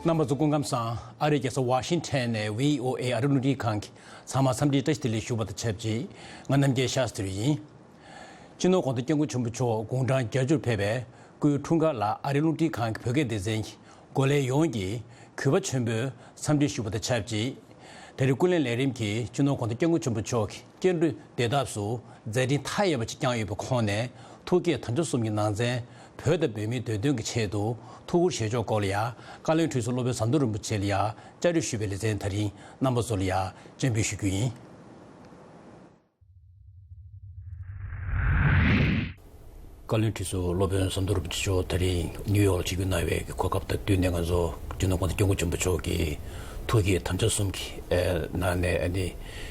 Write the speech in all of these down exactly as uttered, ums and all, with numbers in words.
རྣམ་པ་ཚོ་སྐུ་ཁམས་བཟང་། ཨ་རིའི་རྒྱལ་ས་ཝ་ཤིང་ཊོན་ནས་བྷི་ཨོ་ཨེ་ཨ་རི་རླུང་འཕྲིན་ཁང་གི་ཚང་མ་འཚམས་འདྲིའི་བཀྲ་ཤིས་བདེ་ལེགས་ཞུ་བ་དང་ཆབས་ཅིག་ང་རྣམ་རྒྱལ་ཤཱ་སྟྲི་ཡིན། སྤྱི་ནོར་གོང་ས་སྐྱབས་མགོན་ཆེན་པོ་མཆོག་དགུང་གྲངས་བརྒྱད་ཅུར་ཕེབས་པའི་སྐུའི་འཁྲུངས་སྐར་ལ་ཨ་རིའི་རླུང་འཕྲིན་ཁང་གི་བོད་སྐད་སྡེ་ཚན་གྱི་འགོ་ལས་ཡོངས་ཀྱིས་གུས་པ་ཆེན་པོས་འཚམས་འདྲི་ཞུ་བ་དང་ཆབས་ཅིག་དེ་རིང་སྐུ་ལས་ལས་རིམ་གྱིས་སྤྱི་ནོར་གོང་ས་སྐྱབས་མགོན་ཆེན་པོ་མཆོག་གི་སྐྱེས་འགྲོའི་བདེ་ཐབས་སུ་མཛད་འཕྲིན་མཐའ་ཡས་པ་ཅིག་བསྐྱངས་ཡོད་པའི་ཁོངས་ནས་ཐུགས་བསྐྱེད་དམ་བཅའ་གསུམ་གྱི་ནང་ཚན་བོད་དང་བོད་མིའི་བདེ་དོན་གྱི་ཆེད་དུ་ཐུགས་ཁུར་བཞེས་ཕྱོགས་སྐོར་ལ་ཡང་བཀའ་བློན་ཁྲི་ཟུར་སློབ་དཔོན་ཟམ་གདོང་རིན་པོ་ཆེ་ལ་ཡང་བཅར་འདྲི་ཞུས་པའི་ལེ་ཚན་དེ་རིང་རྣམ་པ་ཚོ་ལ་ཡང་སྤྱན་འབུལ་ཞུ་རྒྱུ་ཡིན། བཀའ་བློན་ཁྲི་ཟུར་སློབ་དཔོན་ཟམ་གདོང་རིན་པོ་ཆེ་མཆོག་ད་རིང་ནིའུ་ཡོག་ལ་ཆིབས་བསྒྱུར་གནང་བའི་གོ་སྐབས་དང་བསྟུན་ནས་ང་ཚོ་སྤྱི་ནོར་གོང་ས་སྐྱབས་མགོན་ཆེན་པོ་མཆོག་གི་ཐུགས་བསྐྱེད་དམ་བཅའ་གསུམ་གྱི་ཨེ་ནང་ནས་ཨ་ནི་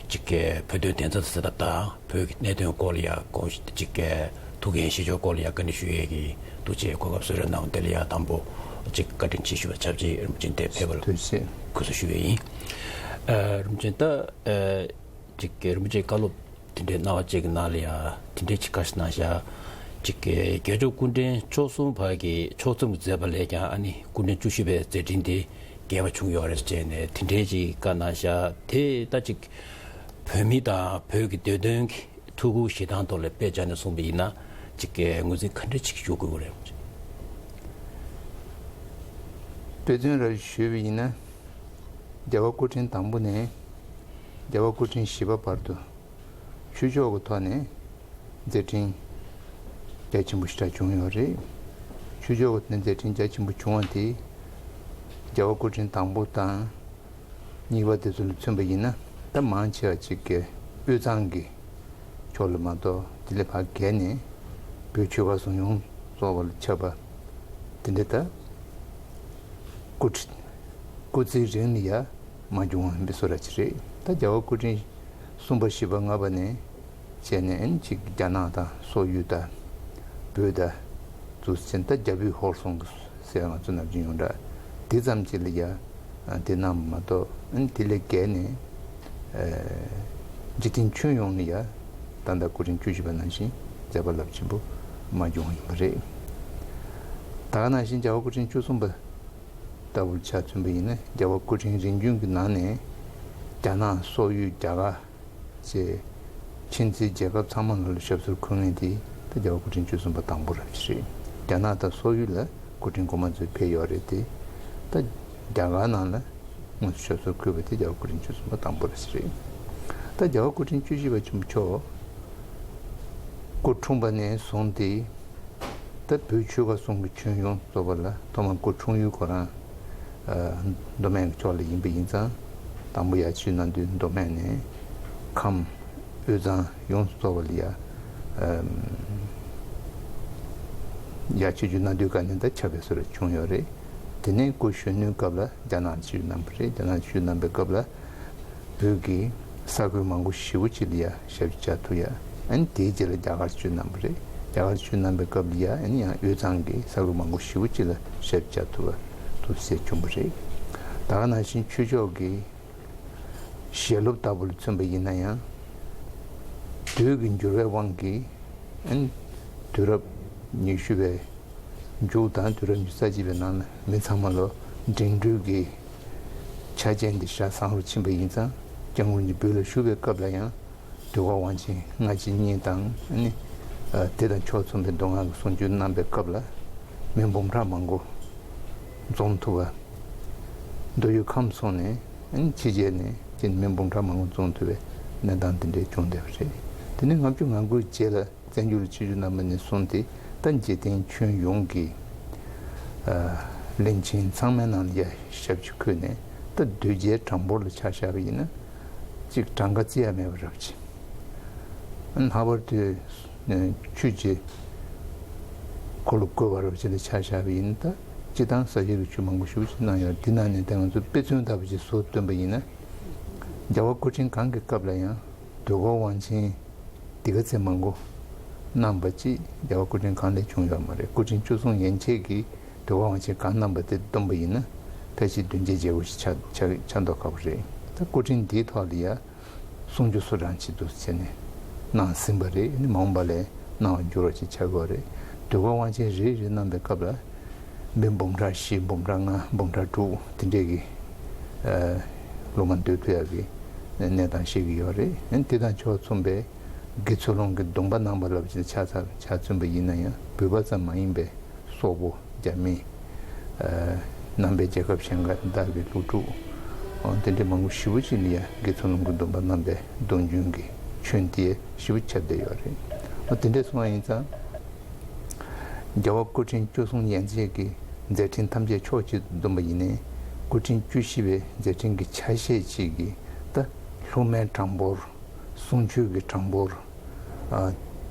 གཅིག་གི་བོད་དོན་བདེན་འཚོལ་དང་སེལ་ཐབས་དང་བོད་ཀྱི་གནད་དོན་སྐོར་ལ་ཡང་དགོངས་གཅིག་གི་ཐུགས་འགན་བཞེས་ཕྱོགས་སྐོར་ལ་ཡང་བཀའ་འདྲི་ཞུ་ཡས་ཀྱི་ཐུགས་རྗེ་གོ་སྐབས་གསོལ་རས་གནང་བ་དེ་ལ་ཡང་དང་པོ་གཅིག་བཀའ་དྲིན་ཆེ་ཞུ་བ་ཆབས་ཅིག་རིན་པོ་ཆེ་འདིར་ཕེབས་པ་ལ་ཐུགས་རྗེ་ཆེ། གུས་བསུ་ཞུ་ཡས་ཡིན། ཨ་རིན་པོ་ཆེ་ད་ཨ་གཅིག་གི་རིན་པོ་ཆེའི་བཀའ་སློབ་དེ་འདྲའི་གནང་བ་ཅིག་གི་ནང་ལ་ཡང་དེ་འདྲའི་ཅིག་བཀའ་ཞིག་གནང་བཞག་གཅིག་གི་རྒྱལ་མཆོག་སྐུ་ཕྲེང་བཅུ་གསུམ་བར་གྱི་ཕྱོགས་མཚུངས་མཛད་པ་ལས་ཀྱང་ཨ་ནི་སྐུ་ཕྲེང་བཅུ་བཞི་པའི་མཛད་འཕྲིན་དེ་རྒྱས་པ་བྱུང་ཡོད་རེད་ཟེར་ནས་དེ་འདྲའི་ཅིག་བཀའ་གནང་བཞག་དེ་ད་ཅིག་བོད་མི་དང་བོད་ཀྱི་བདེ་དོན་གྱི་ཐུགས་ཁུར་བཞེས་སྟངས་ཐོག་ལ་དཔེ་བྱས་ནས་གསུངས་པ་ཡིན་ན་ཅིག་གི་ངོས་འཛིན་ག་འདྲ་ཅིག་ཞུ་དགོས་ཀྱི་རེད། དཔེ་མཚོན་རེ་ཞུས་པ་ཡིན་ན། རྒྱལ་བ་སྐུ་ཕྲེང་དང་པོ་ནས་རྒྱལ་བ་སྐུ་ཕྲེང་བཞི་པ་བར་དུ་ཆོས་ཕྱོགས་ཀྱི་ཐོག་ནས་མཛད་འཕྲིན་རྒྱ་ཆེན་པོ་ཞེ་དྲག་བྱུང་ཡོད་རེད། ཆོས་ཕྱོགས་ཀྱི་ཐོག་ནས་མཛད་འཕྲིན་རྒྱ་ཆེན་པོ་བྱུང་བ་དེ་རྒྱལ་བ་སྐུ་ཕྲེང་དང་པོ་དང་གཉིས་པ་དེ་ཚོ་ལ་མཚོན་པ་ཡིན་ན་ད་མང་ཆེ་བ་ཅིག་གི་དབུས་གཙང་གི་ཕྱོགས་ལ་མ་གཏོགས་དེ་ལས་ཕར་བརྒལ་ནས་བོད་ཆོལ་ཁ་གསུམ་ཡོངས་རྫོགས་པ་ལ་ཁྱབ་པ་དེ་འདྲ་ད་སྐུ་ཁྲི་སྐུ་ཚེའི་རིང་ལ་ཡ་མ་བྱུང་བ་ཡིན་པའི་བཟོ་འདྲ་ཅིག་རེད། ད་རྒྱལ་བ་སྐུ་ཕྲེང་གསུམ་པ་བཞི་པ་ལྔ་པ་ནས་བྱས་ནས་ཨ་ནི་ཅིག་རྒྱ་ནག་དང་སོག་ཡུལ་དང་བོད་དང་དུ་ཕྱིན་ད་རྒྱ་བོད་ཧོར་གསུམ་གྱི་ཟེར་ང་ཚོ་ནམ་རྒྱུན་ཡོང་འདྲ་དེ་ཙམ་ཅིག་ལ་ཡ་དེ་གནང་བ་མ་གཏོགས་ཨ་ནི་དེ་ལས་བརྒལ་ནས་འཇིག་རྟེན་ཁྱོན་ཡོངས་ལ་ཡ་ད་ལྟ་སྐུ་ཕྲེང་བཅུ་བཞི་པ་ནང་བཞིན་མཛད་པ་རླབས་ཆེན་པོ་མ་བྱུང་བ་ཡིན་པ་རེད། ད་ག་ནང་བཞིན་རྒྱལ་བ་སྐུ་ཕྲེང་བཅུ་གསུམ་པ་ལྟ་བུར་ཆ་མཚོན་པ་ཡིན་ན་རྒྱལ་བ་སྐུ་ཕྲེང་རིམ་བྱོན་གྱི་ནང་ནས་རྒྱ་ནག་སོག་ཡུལ་རྒྱ་གར་བཅས་ཁྱིམ་མཚེས་རྒྱལ་ཁབ་ཚང་མ་ལ་ཞབས་སོར་འཁོད་མཁན་དེ་ད་རྒྱལ་བ་སྐུ་ཕྲེང་བཅུ་གསུམ་པ་དང་པོ་རབ་ཅིག་རེད། རྒྱ་ནག་དང་སོག་ཡུལ་ལ་སྐུ་ཕྲེང་གོང་མ་ཚོས་ཕེབས་ཡོད་རེད་དེ། ད་རྒྱ་གར་ནང་ལ་དངོས་སུ་ཞབས་སོར་འཁོད་པ་དེ་རྒྱལ་བ་སྐུ་ཕྲེང་བཅུ་གསུམ་པ་དང་པོ་རབ་ཅིག་རེད། ད་རྒྱལ་བ་སྐུ་ཕྲེང་བཅུ་བཞི་པ་ཆེན་པོ་མཆོག་སྐུ་འཁྲུངས་པ་ནས་བཟུང་སྟེ། ད་བོད་ཆོལ་ཁ་གསུམ་གྱི་ཁྱོན་ཡོངས་རྫོགས་པ་ལ་ཐོག་མར་སྐུ་འཁྲུངས་ཡུལ་ཁོ་རང་ཨ་མདོ་སྨད་ཀྱི་ཕྱོགས་ལ་ཡིན་པ་ཡིན་ཙང་། དང་པོ་ཡར་ཆིབས་བསྒྱུར་གནང་དུས་མདོ་སྨད་ནས་ཁམས་དབུས་གཙང་ཡོངས་སུ་རྫོགས་པ་ལ་ཡ་ཨ་ཡར་ཆིབས་བསྒྱུར་གནང་དུས་ག་ནས་ད་ཁྱབ་པའི་བཟོ་འདྲ་བྱུང་ཡོད་རེད། དེ་ནས་སྐུ་གཞོན་ནུའི་སྐབས་ལ་རྒྱ་ནག་ལ་ཆིབས་བསྒྱུར་གནང་བ་རེད། རྒྱ་ནག་ལ་ཆིབས་བསྒྱུར་གནང་པའི་སྐབས་ལ། བོད་ཀྱི་ས་ཁུལ་མང་པོ་ཞེ་པོ་ཅིག་ལ་ཡ་ཞབས་ཕྱི་བཅར་ཐུབ་ཡ། ཨ་ནི་དེའི་རྗེས་ལ་རྒྱ་གར་ཆིབས་བསྒྱུར་གནང་བ་རེད། རྒྱ་གར་ཆིབས་བསྒྱུར་གནང་པའི་སྐབས་ལ་ཡ་ཨ་ནི་ཡང་དབུས་གཙང་གི་ས་ཁུལ་མང་པོ་ཞེ་པོ་ཅིག་ལ་ཞབས་ཕྱི་བཅར་ཐུབ་པ་ཐུབ་ཟེར་བྱུང་བ་རེད། ད་ག་ནང་བཞིན་ཆོས་ཕྱོགས་ཀྱི་ཞལ་སློབ་ལྟ་བུ་ལ་མཚོན་པ་ཡིན་ན་ཡང་། དུས་ཀྱི་འགྱུར་བའི་དབང་གིས་ཨ་ནི་དུས་རབས་ཉི་ཤུ་པའི་མཇུག་དང་དུས་རབས་ཉི་ཤུ་རྩ་གཅིག་པའི་ནང་ལ་མི་ཚང་མ་ལོ་འབྲིང་སྤྲུལ་གྱི་ཆ་རྐྱེན་འདི་ཤ་ཚ་རུ་ཕྱིན་པ་ཡིན་ཙང་། སྐྱབས་མགོན་གྱིས་བོད་ལ་བཞུགས་པའི་སྐབས་ལ་ཡང་དུས་འཁོར་དབང་ཆེན་སྔ་ཕྱི་གཉིས་དང་ཨ་ནི་དེ་དང་ཕྱོགས་མཚུངས་པའི་མདོ་སྔགས་ཀྱི་གསུང་ཆོས་གནང་པའི་སྐབས་ལ་མི་འབུམ་ཕྲག་མང་པོ་འཛོམས་ཐུབ་པ། མདོ་དབུས་ཁམས་གསུམ་ནས་ཨ་ནི་ཕྱི་རྒྱལ་ནས་ཀྱི་མི་འབུམ་ཕྲག་མང་པོ་འཛོམས་ཐུབ་པའི་གནས་སྟངས་དེ་འདྲའི་བྱུང་བསྡད་པ་རེད། དེ་ནས་ལྔ་བཅུ་ང་དགུའི་རྗེས་ལ། བཙན་བྱོལ་ལ་ཆིབས་བསྒྱུར་གནང་བ་ནས་བཟུང་སྟེ་ད་འཇིག་རྟེན་ཁྱོན་ཡོངས་ཀྱི་ཨ་བློན་ཆེན་ཚང་མའི་ནང་ལ་ཡ་ཞབས་ཕྱི་འཁོད་ནས་ད་གདུལ་བྱའི་གྲངས་འབོར་ལ་ཆ་བཞག་པ་ཡིན་ན་ཅིག་གྲངས་ཀ་བརྩི་ཡ་མེད་པ་རབ་ཅིང་། ལྷག་པར་དུ་ཆོས་ཀྱི་འཁོར་ལོ་བསྐོར་བ་རབ་ཅིང་ལ་ཆ་བཞག་པ་ཡིན་ན་ད་སྤྱི་བཏང་ས་སྐྱ་གི་ཆོས་མང་པོ་ཞེ་པོ་ཅིག་གནང་ཡོད། འདི་ནང་ནས་ད་ང་ཚོ་དཔེ་མཚོན་ལྟ་བུ་ཅིག་བཟོ་སྟོན་པ་ཡིན་ན། རྒྱལ་བ་སྐུ་ཕྲེང་གང་གི་སྐབས་ལ་ཡང་དུས་འཁོར་དབང་ཆེན་འདི་ག་ཚད་མང་པོ་གནང་བ་ཅིག་རྒྱལ་བ་སྐུ་ཕྲེང་གང་ལས་བྱུང་ཡོད་མ་རེད། སྐུ་ཕྲེང་བཅུ་གསུམ་ཡན་ཆད་ཀྱིས་དུས་འཁོར་དབང་ཆེན་གང་གནང་པ་དེ་བསྡོམས་པ་ཡིན་ན་ཕལ་ཆེར་བདུན་བརྒྱའི་རྒྱལ་སྒོ་ཞིག་ཆགས་ཆགས་ཆགས་མདོག་ཁ་པོ་རེད། ད་སྐུ་ཕྲེང་འདིའི་ཐོག་ལ་ཡ་གསུང་ཆོས་སུ་རང་ཆེད་དུ་བྱས་ནས་གནང་ཟིན་པ་རེད། ནི་མ་འོངས་པ་ལ་གནང་བར་འགྱུར་བ་ཅིག་ཆགས་ཀྱི་ཡོད་རེད། དུས་འཁོར་དབང་ཆེན་རེ་རེ་གནང་པའི་སྐབས་ལ་ མི་འབུམ་ཕྲག་བཞི་འབུམ་ཕྲག་ལྔ་འབུམ་ཕྲག་དྲུག་དེ་འདྲས་ཀྱི་ལོ་མ་སྡོད་ཐུབ་ཡག་གི་གནས་སྟངས་ཤེས་ཀྱི་ཡོད་རེད། དེ་དང་ཕྱོགས་མཚུངས་པའི་དགེ་ཚུལ་སློང་གི་སྡོམ་པ་གནང་བ་ལབ་ཅིག་ཆ་ཚང་ཆ་མཚོན་པ་ཡིན་ན་ཡང་བོད་པ་ཙམ་མ་ཡིན་པའི་སོག་པོ་རྒྱ་མི་ནང་པའི་རྒྱལ་ཁབ་གཞན་དག་གི་ལྷོ་ཕྱོགས་དེ་འདྲའི་མང་པོ་ཞེ་པོ་ཅིག་ལ་ཡང་དགེ་ཚུལ་སློང་གི་སྡོམ་པ་གནང་པའི་སྡོམ་རྒྱུན་གྱི་ཆོས་འདི་ཞེ་པོ་ཁྱབ་བསྡད་ཡོད་རེད། དེ་འདྲས་སོང་བ་ཡིན་ཙང་རྒྱལ་བ་སྐུ་ཕྲེང་བཅུ་གསུམ་ཡན་ཆད་ཀྱི་མཛད་འཕྲིན་ཐམས་ཅད་ཕྱོགས་གཅིག་ཏུ་བསྡོམས་པ་ཡིན་ནའི་སྐུ་ཕྲེང་བཅུ་བཞི་པའི་མཛད་འཕྲིན་གྱི་ཆ་ཤས་ཅིག་གིས་ད་སློབ་མའི་གྲངས་འབོར། གསུང་ཆོས་ཀྱི་གྲངས་འབོར།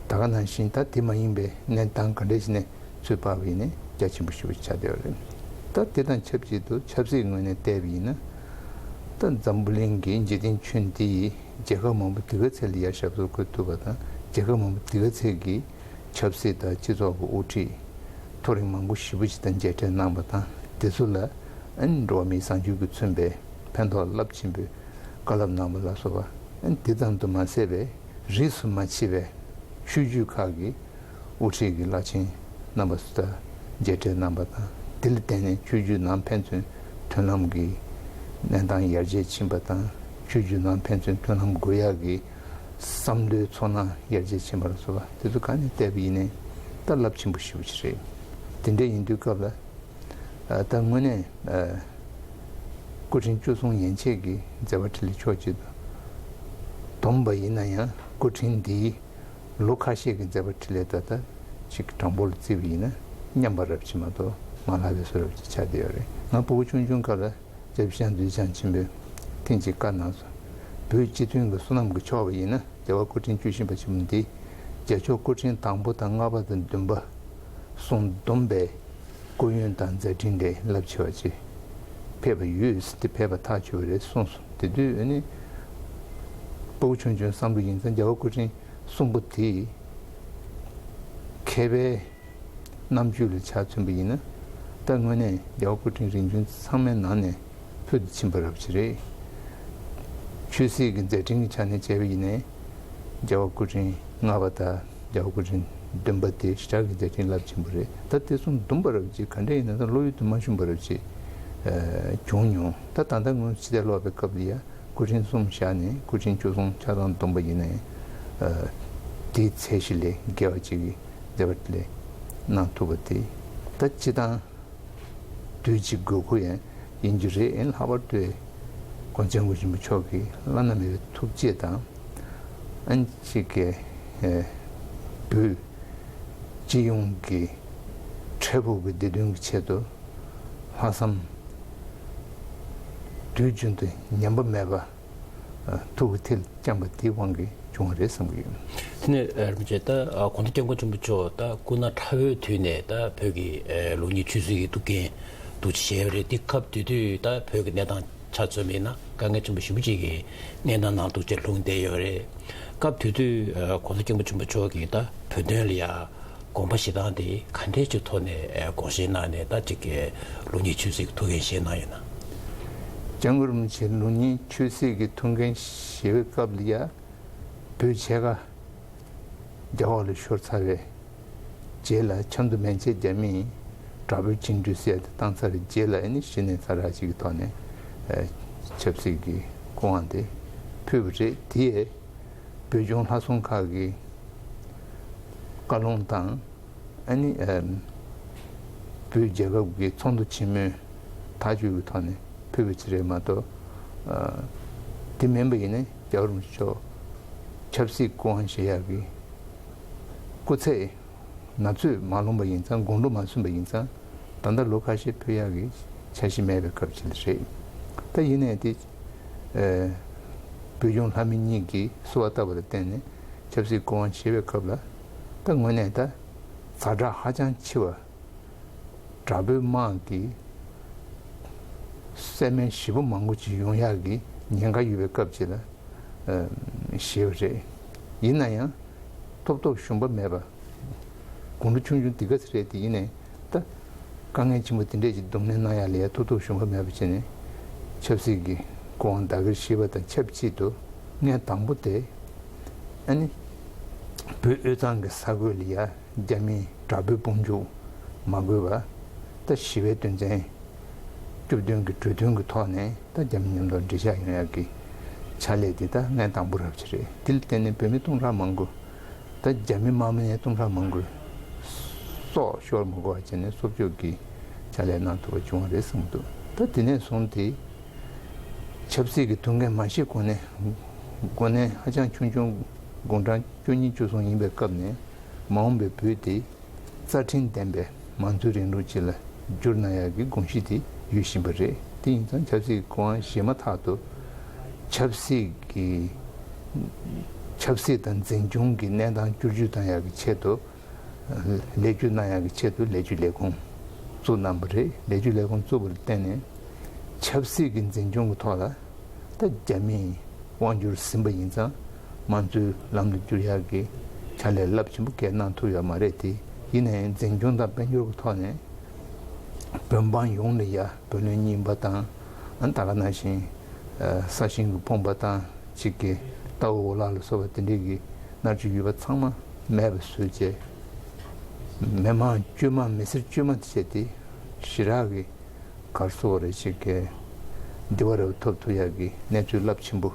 ད་ག་ནང་བཞིན་ད་དེ་མ་ཡིན་པའི་གནས་སྟངས་ག་འདྲས་ཞིག་ནས་ཚུར་དཔག་པ་ཡིན་ནའི་རྒྱ་ཆེན་པོ་ཞེ་པོ་ཆགས་བསྡད་ཡོད་རེད། ད་དེ་དང་ཆབས་ཅིག་ཏུ་ཆབ་སྲིད་ངོས་ནས་བལྟས་པ་ཡིན་ན། ད་འཛམ་བུ་གླིང་གི་འཇིག་རྟེན་ཆོས་འདི་ཡིས་རྒྱལ་ཁབ་མང་པོ་དེ་ག་ཚད་ལ་ཡར་ཞབས་སོར་འཁོད་ཐུབ་པ་དང་རྒྱལ་ཁབ་མང་པོ་དེ་ག་ཚད་ཀྱི་ཆབ་སྲིད་དང་སྤྱི་ཚོགས་ཀྱི་དབུ་ཁྲིད་མཐོ་རིམ་མང་པོ་ཞེ་པོ་ཅིག་དང་མཇལ་འཕྲད་གནང་བ་དང་དེ་ཚོ་ལ་ཨ་ནི་འགྲོ་བ་མིའི་བཟང་སྤྱོད་ཀྱིས་མཚོན་པའི་ཕན་ཐོགས་རླབས་ཆེན་པོའི་བཀའ་སློབ་གནང་བ་ལ་སོགས་པ་ཨ་ནི་དེ་ཙམ་དུ་མ་ཟད་པའི་རིས་སུ་མ་ཆད་པའི་ཆོས་བརྒྱུད་ཁག་གི་དབུ་ཁྲིད་ཀྱི་བླ་ཆེན་རྣམ་པ་སུ་དང་མཇལ་འཕྲད་གནང་བ་དང་དེ་ལ་བརྟེན་ནས་ཆོས་བརྒྱུད་ནང་ཕན་ཚུན་མཐུན་ལམ་གྱི་གནས་སྟངས་ཡར་རྒྱས་ཕྱིན་པ་དང་ཆོས་བརྒྱུད་ནང་ཕན་ཚུན་མཐུན་ལམ་དགོས་ཡག་གི་བསམ་བློའི་ཚོར་སྣང་ཡར་རྒྱས་ཕྱིན་པ་ལ་སོགས་པ་དེ་ཚོ་གང་ནས་བལྟས་པ་ཡིན་ནའི་ད་རླབས་ཆེན་པོ་ཞེ་པོ་ཅིག་རེད། དེ་འདྲ་ཡིན་དུས་སྐབས་ལ་ད་དངོས་གནས་སྐུ་ཕྲེང་བཅུ་གསུམ་ཡན་ཆད་ཀྱི་མཛད་པ་འཕྲིན་ལས་ཕྱོགས་གཅིག་ཏུ་བསྡོམས་པ་ཡིན་ན་ཡང་སྐུ་ཕྲེང་འདིའི་ལོ་ཁ་ཤས་ཀྱི་མཛད་པ་འཕྲིན་ལས་ད་ལྟ་ཅིག་གྲངས་འབོར་ལ་བརྩིས་པ་ཡིན་ན་མཉམ་པ་རབ་ཆེ་མ་གཏོགས་མ་ལྷག་པའི་བཟོ་འདྲ་ཅིག་ཆགས་བསྡད་ཡོད་རེད། ང་ཕྲུ་གུ་ཆུང་ཆུང་སྐབས་ལ་སྐྱབས་རྗེ་ཞང་བདུད་འཇོམས་ཆེན་པོས་ཐེངས་གཅིག་བཀའ་གནང་སོང་། བོད་སྤྱི་མཐུན་གྱི་བསོད་ནམས་ཀྱི་ཕྱོགས་པ་ཡིན་ན་རྒྱལ་བ་སྐུ་ཕྲེང་བཅུ་བཞི་པ་ཆེན་པོ་འདི་རྒྱལ་མཆོག་སྐུ་ཕྲེང་དང་པོ་དང་ལྔ་པ་དང་བདུན་པ་གསུམ་བསྡོམས་པའི་སྐུ་ཡོན་དང་མཛད་འཕྲིན་ལས་རླབས་ཆེ་བ་ཅིག་ཕེབས་པ་ཡོད་ཟེར་ཏེ་ཕེབས་པ་ཐག་ཆོད་པ་རེད་གསུངས་སོང་། དེ་དུས་ཨ་ནི་ཕྲུ་གུ་ཆུང་ཆུང་བསམ་བློ་ཡིན་ཙང་རྒྱལ་བ་སྐུ་ཕྲེང་གསུམ་པོ་དེ་མཁས་པའི་རྣམ་དཔྱོད་ལ་ཆ་མཚོན་པ་ཡིན་ན་ད་དངོས་གནས་རྒྱལ་བ་སྐུ་ཕྲེང་རིམ་བྱོན་ཚང་མའི་ནང་ནས་ཕུལ་དུ་ཕྱིན་པ་རབ་ཅིག་རེད། ཆོས་སྲིད་ཀྱི་མཛད་འཕྲིན་གྱི་ཆ་ནས་བྱས་པ་ཡིན་ནའི་རྒྱལ་བ་སྐུ་ཕྲེང་ལྔ་པ་དང་རྒྱལ་བ་སྐུ་ཕྲེང་བདུན་པ་དེ་ཞེ་དྲག་གི་མཛད་འཕྲིན་རླབས་ཆེན་པོ་རེད། ད་དེ་གསུམ་བསྡོམས་པ་རབ་ཅིག་ག་འདྲ་ཡིན་ན་ད་བློ་ཡུལ་དུ་མ་ཤོང་བ་རབ་ཅིག་བྱུང་མྱོང་། ད་ད་ལྟ་སྔོན་ཕྱི་དར་ལོག་པའི་སྐབས་ལ་ཡ་སྐུ་ཕྲེང་གསུམ་བཞག་ནས་སྐུ་ཕྲེང་བཅུ་གསུམ་ཆ་ཚང་བསྡོམས་པ་ཡིན་ནའི་དེའི་ཚད་གཞི་ལས་བརྒལ་བ་ཅིག་གི་མཛད་པ་ལས་གནང་ཐུབ་པ་དེ་ད་སྤྱི་བཏང་དུས་ཀྱི་དགོས་མཁོ་ཡང་ཡིན་རྒྱུ་རེད། ཨེ་ལྷག་པར་དུ་༸གོང་ས་༸སྐྱབས་མགོན་ཆེན་པོ་མཆོག་གི་བླ་ན་མེད་པའི་ཐུགས་བསྐྱེད་དང་ཨན་ཅིག་གི་ཨེ་བོད་སྤྱི་ཡོངས་ཀྱི་འཕྲལ་ཕུགས་ཀྱི་བདེ་དོན་གྱི་ཆེད་དུ་ལྷག་བསམ་དུས་རྒྱུན་དུ་ཉམས་པ་མེད་པ། ཐུགས་ཀྱི་མཐིལ་བཅངས་པ་དེའི་དབང་གིས་བྱུང་བ་རེད་བསམ་གྱི་ཡོད། དེ་ནས་རིན་པོ་ཆེ་ད་༸གོང་ས་༸སྐྱབས་མགོན་ཆེན་པོ་མཆོག་ད་སྐུ་ན་ཕྲ་བོའི་དུས་ནས་ད་བོད་ཀྱི་ལུགས་གཉིས་ཆོས་སྲིད་ཀྱི་ཐུགས་འགན་འདུག་བྱས་པ་རེད། དེ་སྐབས་དེ་དུས་ད་བོད་ཀྱི་གནས་སྟངས་ཆ་མཚོན་པ་ཡིན་ན་དཀའ་ངལ་ཆེན་པོ་ཞེ་པོ་ཅིག་གི་གནས་སྟངས་ནང་འདུག་བྱས་ལྷུང་བསྡད་ཡོད་རེད། སྐབས་དེ་དུས་༸གོང་ས་༸སྐྱབས་མགོན་ཆེན་པོ་མཆོག་གིས་ད་བོད་དོན་ལ་ཡ། དགོངས་པ་བཞེས་སྟངས་དེ་ག་འདྲས་ཀྱི་ཐོག་ནས་དགོངས་བཞེས་གནང་ནས་ད་ཅིག་གི་ལུགས་གཉིས་ཆོས་སྲིད་ཀྱི་ཐུགས་འགན་བཞེས་གནང་ཡོད་ན། སྐྱབས་མགོན་རིན་པོ་ཆེ་ལུགས་གཉིས་ཆོས་སྲིད་ཀྱི་ཐུགས་འགན་བཞེས་པའི་སྐབས་ལ་ཡ་བོད་ཕྱེད་ཀ་རྒྱ་འོག་ལ་ཤོར་ཚར་བའི་རྗེས་ལ་ཆབ་མདོ་མན་ཆད་རྒྱ་མིས་དྲག་པོའི་བཅིངས་འགྲོལ་ཟེར་ཡ་དེ་བཏང་ཚར་བའི་རྗེས་ལ་ཨ་ནི་གཞི་ནས་ས་ར་ཅིག་གི་ཐོག་ནས་ཆབ་སྲིད་ཀྱི་སྐུ་དབང་དེ་ཕུལ་བ་རེད། དེ་ཡས་བོད་ལྗོངས་ལྷ་སྲུང་ཁག་གི་བཀའ་ལུང་དང་། ཨ་ནི་ཨ་བོད་རྒྱལ་ཁབ་ཀྱི་ཚོགས་འདུ་ཆེན་མོའི་ཐག་གཅོད་ཀྱི་ཐོག་ནས་ཕུལ་བ་ཅིག་རེད་མ་གཏོགས། ཨ་དེ་མིན་པ་ཡིན་ན་རྒྱལ་བ་རིན་པོ་ཆེ་མཆོག་ཆབ་སྲིད་སྐུ་དབང་བཞེས་ཡག་གི་སྐུ་ཚེ་ན་ཚོད་མ་ལོངས་པ་ཡིན་ཙང་དགུང་ལོ་མ་སོན་པ་ཡིན་ཙང་ད་ལྟ་ལོ་ཁ་ཤས་ཕུལ་ཡག་གི་འཆར་གཞི་མེད་པའི་སྐབས་ཅིག་རེད། ད་ཡིན་ནའི་དེ་ཨ་བོད་ལྗོངས་ལྷ་མི་གཉིས་ཀྱིས་གསོལ་བ་བཏབ་པ་ལ་བརྟེན་ནས་ཆབ་སྲིད་སྐུ་དབང་བཞེས་པའི་སྐབས་ལ་ད་དངོས་གནས་ད། ཛ་དྲག་ཧ་ཅང་ཆེ་བ། དྲག་པོའི་དམག་གིས་བསད་རྨས་ཞེ་པོ་མང་པོ་ཅིག་ཡོང་ཡག་གི་ཉེན་ཁ་ཡོད་པའི་སྐབས་ཅིག་ལ་ཨ་བཞེས་པ་རེད། ཡིན་ན་ཡང་ཐོབ་ཐོབ་ཞུམ་པ་མེད་པ། དགུང་ལོ་ཆུང་ཆུང་འདི་ག་ཚོད་རེད་དེ་ཡིན་ནའི་ད་དཀའ་ངལ་ཆེན་པོ་དེ་འདྲས་ཅིག་གདོང་ལེན་གནང་ཡག་ལ་ཡ་ཐོབ་ཐོབ་ཞུམ་པ་མེད་པ་བྱས་ནས་ཆབ་སྲིད་ཀྱི་སྐུ་དབང་བདག་གིར་བཞེས་པ་དང་ཆབས་ཅིག་ཏུ་ངས་དང་པོ་དེ་ཨ་ནི་བོད་དབུས་གཙང་གི་ས་ཁུལ་ལ་ཡ། རྒྱ་མིའི་དྲག་པོའི་དཔུང་འཇུག་མ་དགོས་པ། ད་ཞི་བའི་དོན་ཚན་བཅུ་བདུན་གྱི་གྲོས་མཐུན་གྱི་ཐོག་ནས་ད་རྒྱ་མི་མཉམ་དུ་འགྲིག་ཆགས་ཡོང་ཡག་གི་ཕྱག་ལས་དེ་ད་ལན་དང་པོ་རབ་ཅིག་རེད། དེ་ལ་བརྟེན་ནས་བོད་མི་སྟོང་ཕྲག་མང་པོ། ད་རྒྱ་མི་དམག་མི་ནས་སྟོང་ཕྲག་མང་པོས་སྲོག་ཤོར་མི་དགོས་པ་བྱས་ནས་གསོ་སྐྱོབ་ཀྱི་ཕྱག་ལས་གནང་ཐུབ་པ་བྱུང་བ་རེད་བསམ་གྱི་འདུག་ད་དེ་ནས་བཟུང་སྟེ་ཆབ་སྲིད་ཀྱི་ཐུགས་འགན་མ་བཞེས་གོང་ནས། གོང་ནས་ཧ་ཅང་ཆུང་ཆུང་། དགུང་གྲངས་བཅུ་གཉིས་བཅུ་གསུམ་ཡིན་པའི་སྐབས་ནས་མ་འོངས་པའི་བོད་དེ་རྩ་ཁྲིམས་ལྡན་པའི་མང་གཙོའི་རིང་ལུགས་ཅིག་ལ་བསྒྱུར་གནང་ཡག་གི་དགོངས་གཞི་དེ་ཡོད་བཞིན་པ་རེད། དེ་ཡིན་ཙང་ཆབ་སྲིད་ཀྱི་གོ་འཕང་བཞེས་མ་ཐག་ཏུ་ཆབ་སྲིད་ཀྱི་ཆབ་སྲིད་དང་འཛིན་སྐྱོང་གི་གནས་སྟངས་བསྒྱུར་བཅོས་གཏོང་ཡག་གི་ཆེད་དུ། ལས་བཅོས་གནང་ཡག་གི་ཆེད་དུ་ལས་བཅོས་ལས་ཁུངས་བཙུགས་གནང་བ་རེད། ལས་བཅོས་ལས་ཁུངས་བཙུགས་པར་བརྟེན་ནས་ཆབ་སྲིད་ཀྱི་འཛིན་སྐྱོང་གི་ཐོག་ལ་ད་རྒྱ་མིས་དབང་བསྒྱུར་ཟིན་པ་ཡིན་ཙང་མང་གཙོའི་ལམ་དུ་བསྒྱུར་ཡག་གི་ཕྱག་ལས་རླབས་ཆེན་པོ་གང་ཡང་གནང་ཐུབ་ཡོད་མ་རེད་དེ། ཡིན་ནའི་འཛིན་སྐྱོང་དང་དཔལ་འབྱོར་གྱི་ཐོག་ནས་བོད་འབངས་ཡོངས་ལ་ཡ་བུ་ལོན་རྙིང་པ་དང་། ཨ་ད་ག་ནང་བཞིན་ས་ཞིང་གི་ཕོངས་པ་དང་གཅིག་གི་རྟ་འོག་འོ་ལག་ལ་སོགས་པ་དེ་འདྲས་ཀྱི་མནར་གཅོད་ཡོད་པ་ཚང་མ་མེད་པ་བཟོས་བྱས། མི་མང་བཅོས་མ་མི་སེར་བཅོས་མ་དེ་བྱས་ཏེ་ཞེ་དྲག་གི་གར་སོགས་རེ་ཞིག་གི་བདེ་བ་རབ་ཐོབ་ཐུབ་ཡག་གི་གནས་ཚུལ་རླབས་ཆེན་པོ་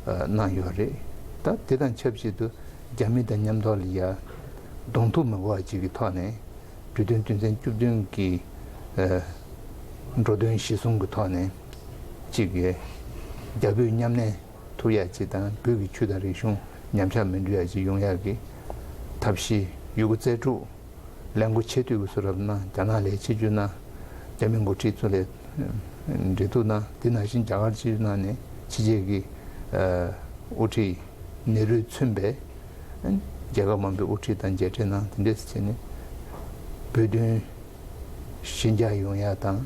གནང་ཡོད་རེད། ད་དེ་དང་ཆབས་ཅིག་ཏུ་རྒྱ་མི་དང་མཉམ་ཐོག་ལ་ཡ་གདོང་ཐུག་མི་དགོས་པ་ཅིག་གི་ཐོག་ནས་གྲོས་མཐུན་དོན་ཚན་བཅུ་བདུན་གྱི་འགྲོ་དོན་གཞི་བཟུང་གི་ཐོག་ནས་ཅིག་གི་རྒྱ་བོད་མཉམ་གནས་ཐུབ་ཡག་ཅིག་དང་བོད་ཀྱི་ཆོས་དང་རིག་གཞུང་ཉམས་ཆག་མི་འགྲོ་ཡག་ཅིག་ཡོང་ཡག་གི་ཐབས་ཤེས་ཡོད་རྒུ་རྩལ་སྤྲུགས། ལས་འགུལ་ཆེ་བསྟོད་ཀྱི་བཟོ་འདྲ་གནང་། རྒྱ་ནག་ལ་ཆིབས་བསྒྱུར་གནང་། རྒྱ་མི་འགོ་ཁྲིད་ཚོ་ལ་འབྲེལ་གཏུག་གནང་། དེ་ནང་བཞིན་རྒྱ་གར་ཆིབས་བསྒྱུར་གནང་ནས་ཕྱི་རྒྱལ་གྱི་དབུ་ཁྲིད་ནེ་རུས་མཚོན་པའི་རྒྱལ་ཁབ་མང་པོའི་དབུ་ཁྲིད་དང་མཇལ་འཕྲད་གནང་། དེ་འདྲས་བྱས་ནས་བོད་དོན་ཞི་འཇགས་ཡོང་ཡག་དང་།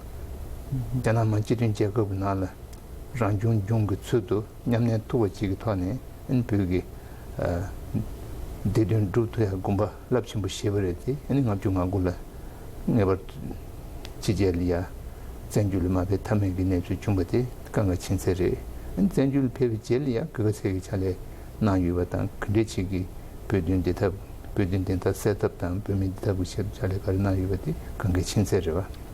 རྒྱ་ནག་མི་དམངས་སྤྱི་མཐུན་རྒྱལ་ཁབ་ཀྱི་ནང་ལ་རང་སྐྱོང་ལྗོངས་ཀྱི་ཚུལ་དུ་མཉམ་གནས་ཐུབ་པ་ཅིག་གི་ཐོག་ནས་ཨ་ནི་བོད་ཀྱི་ཨ་བདེ་དོན་སྒྲུབ་ཐུབ་ཡག་དགོངས་པ་རླབས་ཆེན་པོ་བཞེས་པ་རེད་དེ། ཨ་ནི་ལྔ་བཅུ་ང་དགུ་ལ་ངེས་པར་དུ་ཕྱི་རྒྱལ་ལ་ཡ་བཙན་བྱོལ་ལ་མ་ཕེབས་ཐབས་མེད་ཀྱི་གནས་ཚུལ་བྱུང་བ་དེ་གལ་འགངས་ཆེན་ཚད་རེད། ཨ་ནི་བཙན་བྱོལ་ལ་ཕེབས་པའི་རྗེས་ལ་ཡ་ག་ག་ཚད་ཀྱི་ཕྱག་ལས་གནང་ཡོད་པ་དང་། ག་འདྲས་ཅིག་གི་བོད་དོན་བདེན་མཐའ། བོད་དོན་བདེན་མཐའ་གསལ་ཐབས་དང་བོད་མིའི་བདེ་ཐབས་ཀྱི་ཆེད་དུ་ཕྱག་ལས་ག་རེ་གནང་ཡོད་པ་དེ་གལ་འགངས་ཆེན་ཚད་རེད་བ།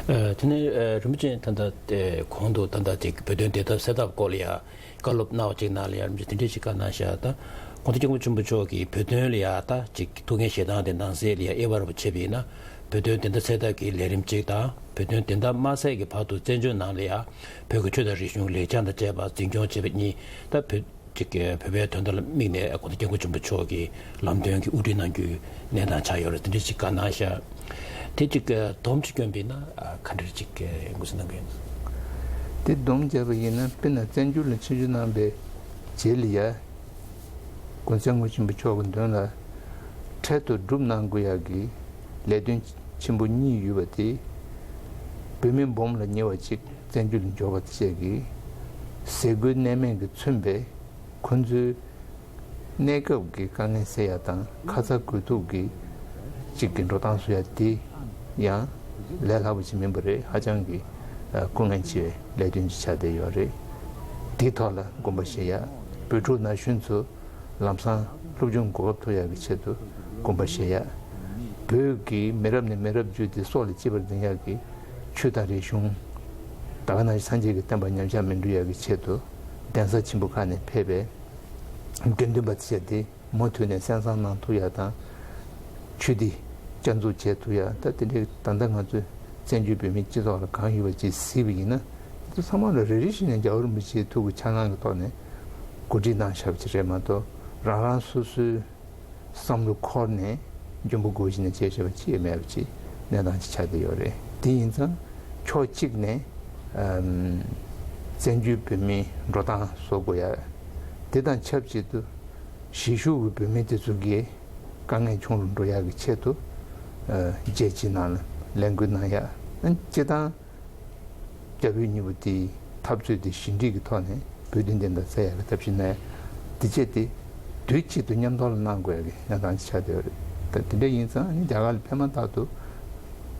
ཨ། དེ་ནས་ཨ་རིན་པོ་ཆེ་ད་ལྟ་ཨེ་གོང་དུ་ད་ལྟ་དེ་བོད་དོན་བདེན་མཐའ་གསལ་ཐབས་སྐོར་ལ་ཡ་བཀའ་སློབ་གནང་བ་ཅིག་ནང་ལ་ཡ་རིན་པོ་ཆེ་དེ་འདྲས་ཅིག་བཀའ་གནང་བཞག་ད་གོང་ས་སྐྱབས་མགོན་ཆེན་པོ་མཆོག་གིས་བོད་དོན་ལ་ཡ་ད་ཅིག་ཐུགས་འགན་བཞེས་སྟངས་དེ་ནང་གསེས་ལ་ཡ་དབྱེ་བ་རུ་ཕྱེ་བ་ཡིན་ན། བོད་དོན་བདེན་མཐའ་གསལ་ཐབས་ཀྱི་ལས་རིམ་ཅིག་དང་། བོད་དོན་བདེན་མཐའ་མ་གསལ་གྱི་བར་དུ་བཙན་བྱོལ་ནང་ལ་ཡ་བོད་ཀྱི་ཆོས་དང་རིག་གཞུང་ལེགས་བྱང་དང་བཅས་པ་འཛིན་སྐྱོང་བྱེད་པ་གཉིས་ད་བོད། ཅིག་བོད་པའི་དོན་དག་ལ་དམིགས་ནས་གོང་ས་སྐྱབས་མགོན་ཆེན་པོ་མཆོག་གིས་ལམ་སྟོན་གྱི་དབུ་ཁྲིད་གནང་རྒྱུའི་གནས་སྟངས་ཆགས་ཡོད་རེད། དེ་འདྲ་ཞིག་བཀའ་གནང་ཤག་དེ་ཅིག་སྡོམ་ཅིག་བསྐྱོན་པ་ཡིན་ན་ག་འདྲ་ཅིག་ངོས་འཛིན་གནང་གི་ཡིན། དེ་སྡོམ་བརྒྱབ་པ་ཡིན་ན། དཔེར་ན་བཙན་བྱོལ་ལ་ཆིབས་བསྒྱུར་གནང་པའི་རྗེས་ལ་ཡ་གོང་ས་སྐྱབས་མགོན་ཆེན་པོ་མཆོག་གི་མདུན་ལ་འཕྲལ་དུ་སྒྲུབ་གནང་དགོས་ཡག་གི་ལས་དོན་ཆེན་པོ་གཉིས་ཡོད་པ་དེ། བོད་མི་སྦོམ་ལ་ཉེ་བ་གཅིག་བཙན་བྱོལ་དུ་འབྱོར་བ་བཅས་ཀྱི་ཟས་གོས་གནས་མལ་གྱིས་མཚོན་པའི་ཁོང་ཚོའི་གནས་སྐབས་ཀྱི་དཀའ་ངལ་སེལ་ཡ་དང་ཁ་ཚ་དགོས་གཏུགས་ཀྱི་གཅིག་གི་འགྲོ་སྟངས་བཟོ་ཡ་དེ་ཡང་ལས་སླ་པོ་ཅིག་མིན་པ་རེད། ཧ་ཅང་གི་ཨ་སྐུ་ངལ་ཆེ་བའི་ལས་དོན་ཅིག་ཆགས་བསྡད་ཡོད་རེད། དེའི་ཐོག་ལ་དགོངས་པ་བཞེས་ཡ། བོད་ཕྲུག་ན་གཞོན་ཚོ་ལམ་སང་སློབ་སྦྱོང་གོ་སྐབས་ཐོབ་ཡག་གི་ཆེད་དུ་དགོངས་པ་བཞེས་ཡ། བོད་ཀྱི་མི་རབས་ནས་མི་རབས་བརྒྱུད་དེ་སྲོག་ལ་གཅེས་པར་འཛིན་ཡག་གི་ཆོས་དང་རིག་གཞུང་། ད་ག་ནང་བཞིན་སངས་རྒྱས་ཀྱི་བསྟན་པ་ཉམས་ཆག་མི་འགྲོ་ཡག་གི་ཆེད་དུ་གདན་ས་ཆེན་པོ་ཁག་ནས་ཕེབས་པའི་དགེ་འདུན་པ་བཅས་དེ་མུ་མཐུད་ནས་གསན་བསམ་གནང་ཐུབ་ཡག་དང་། ཆོས་འདི་བསྐྱར་འཛུགས་བྱེད་ཐུབ་ཡག་ད་དེ་འདྲའི་ད་ལྟ་ང་ཚོས་བཙན་བྱོལ་བོད་མིའི་སྤྱི་ཚོགས་ལ་གང་ཡོད་པ་ཅིག་གཟིགས་པ་ཡིན་ན། དེ་ཚོ་ཚང་མ་ལ་རེ་རེ་བཞིན་ནས་རྒྱལ་བ་རིན་པོ་ཆེའི་ཐུགས་ཀྱི་འཆར་སྣང་གི་ཐོག་ནས་གོ་སྒྲིག་གནང་བཞག་པ་ཅིག་རེད་མ་གཏོགས། རང་རང་སོ་སོའི་བསམ་བློ་འཁོར་ནས་འཇོན་པོ་དགོས་བཞིན་ནས་བྱས་བཞག་པ་ཅིག་མེད་པ་ཅིག་གནས་སྟངས་ཅིག་ཆགས་བསྡད་ཡོད་རེད། དེ་ཡིན་ཙང་ཕྱོགས་གཅིག་ནས་ཨམ་བཙན་བྱོལ་བོད་མིའི་འགྲོ་སྟངས་བཟོ་དགོས་ཡ། དེ་དང་ཆབས་ཅིག་ཏུ་གཞིས་བཞུགས་ཀྱི་བོད་མི་དེ་ཚོ་གིས་དཀའ་ངལ་ཆུང་རུ་འགྲོ་ཡག་གི་ཆེད་དུ་ཨ་རྒྱལ་སྤྱིའི་ནང་ལ་ལས་འགུལ་གནང་ཡ། ཨ་སྤྱིར་བཏང་རྒྱ་བོད་གཉིས་པོ་དེའི་འཐབ་རྩོད་དེ་ཞི་འགྲིག་གི་ཐོག་ནས་བོད་དོན་བདེན་མཐའ་གསལ་ཡག་གི་ཐབས་ཤེས་གནང་ཡ། དེ་བྱས་ཏེ་དུས་གཅིག་ཏུ་མཉམ་དུ་ལ་གནང་དགོས་ཡག་གི་གནས་སྟངས་ཅིག་ཆགས་བསྡད་ཡོད་རེད། ད་དེ་འདྲ་ཡིན་ཙང་ནི་རྒྱ་གར་ལ་ཕེབས་མ་ཐག་ཏུ་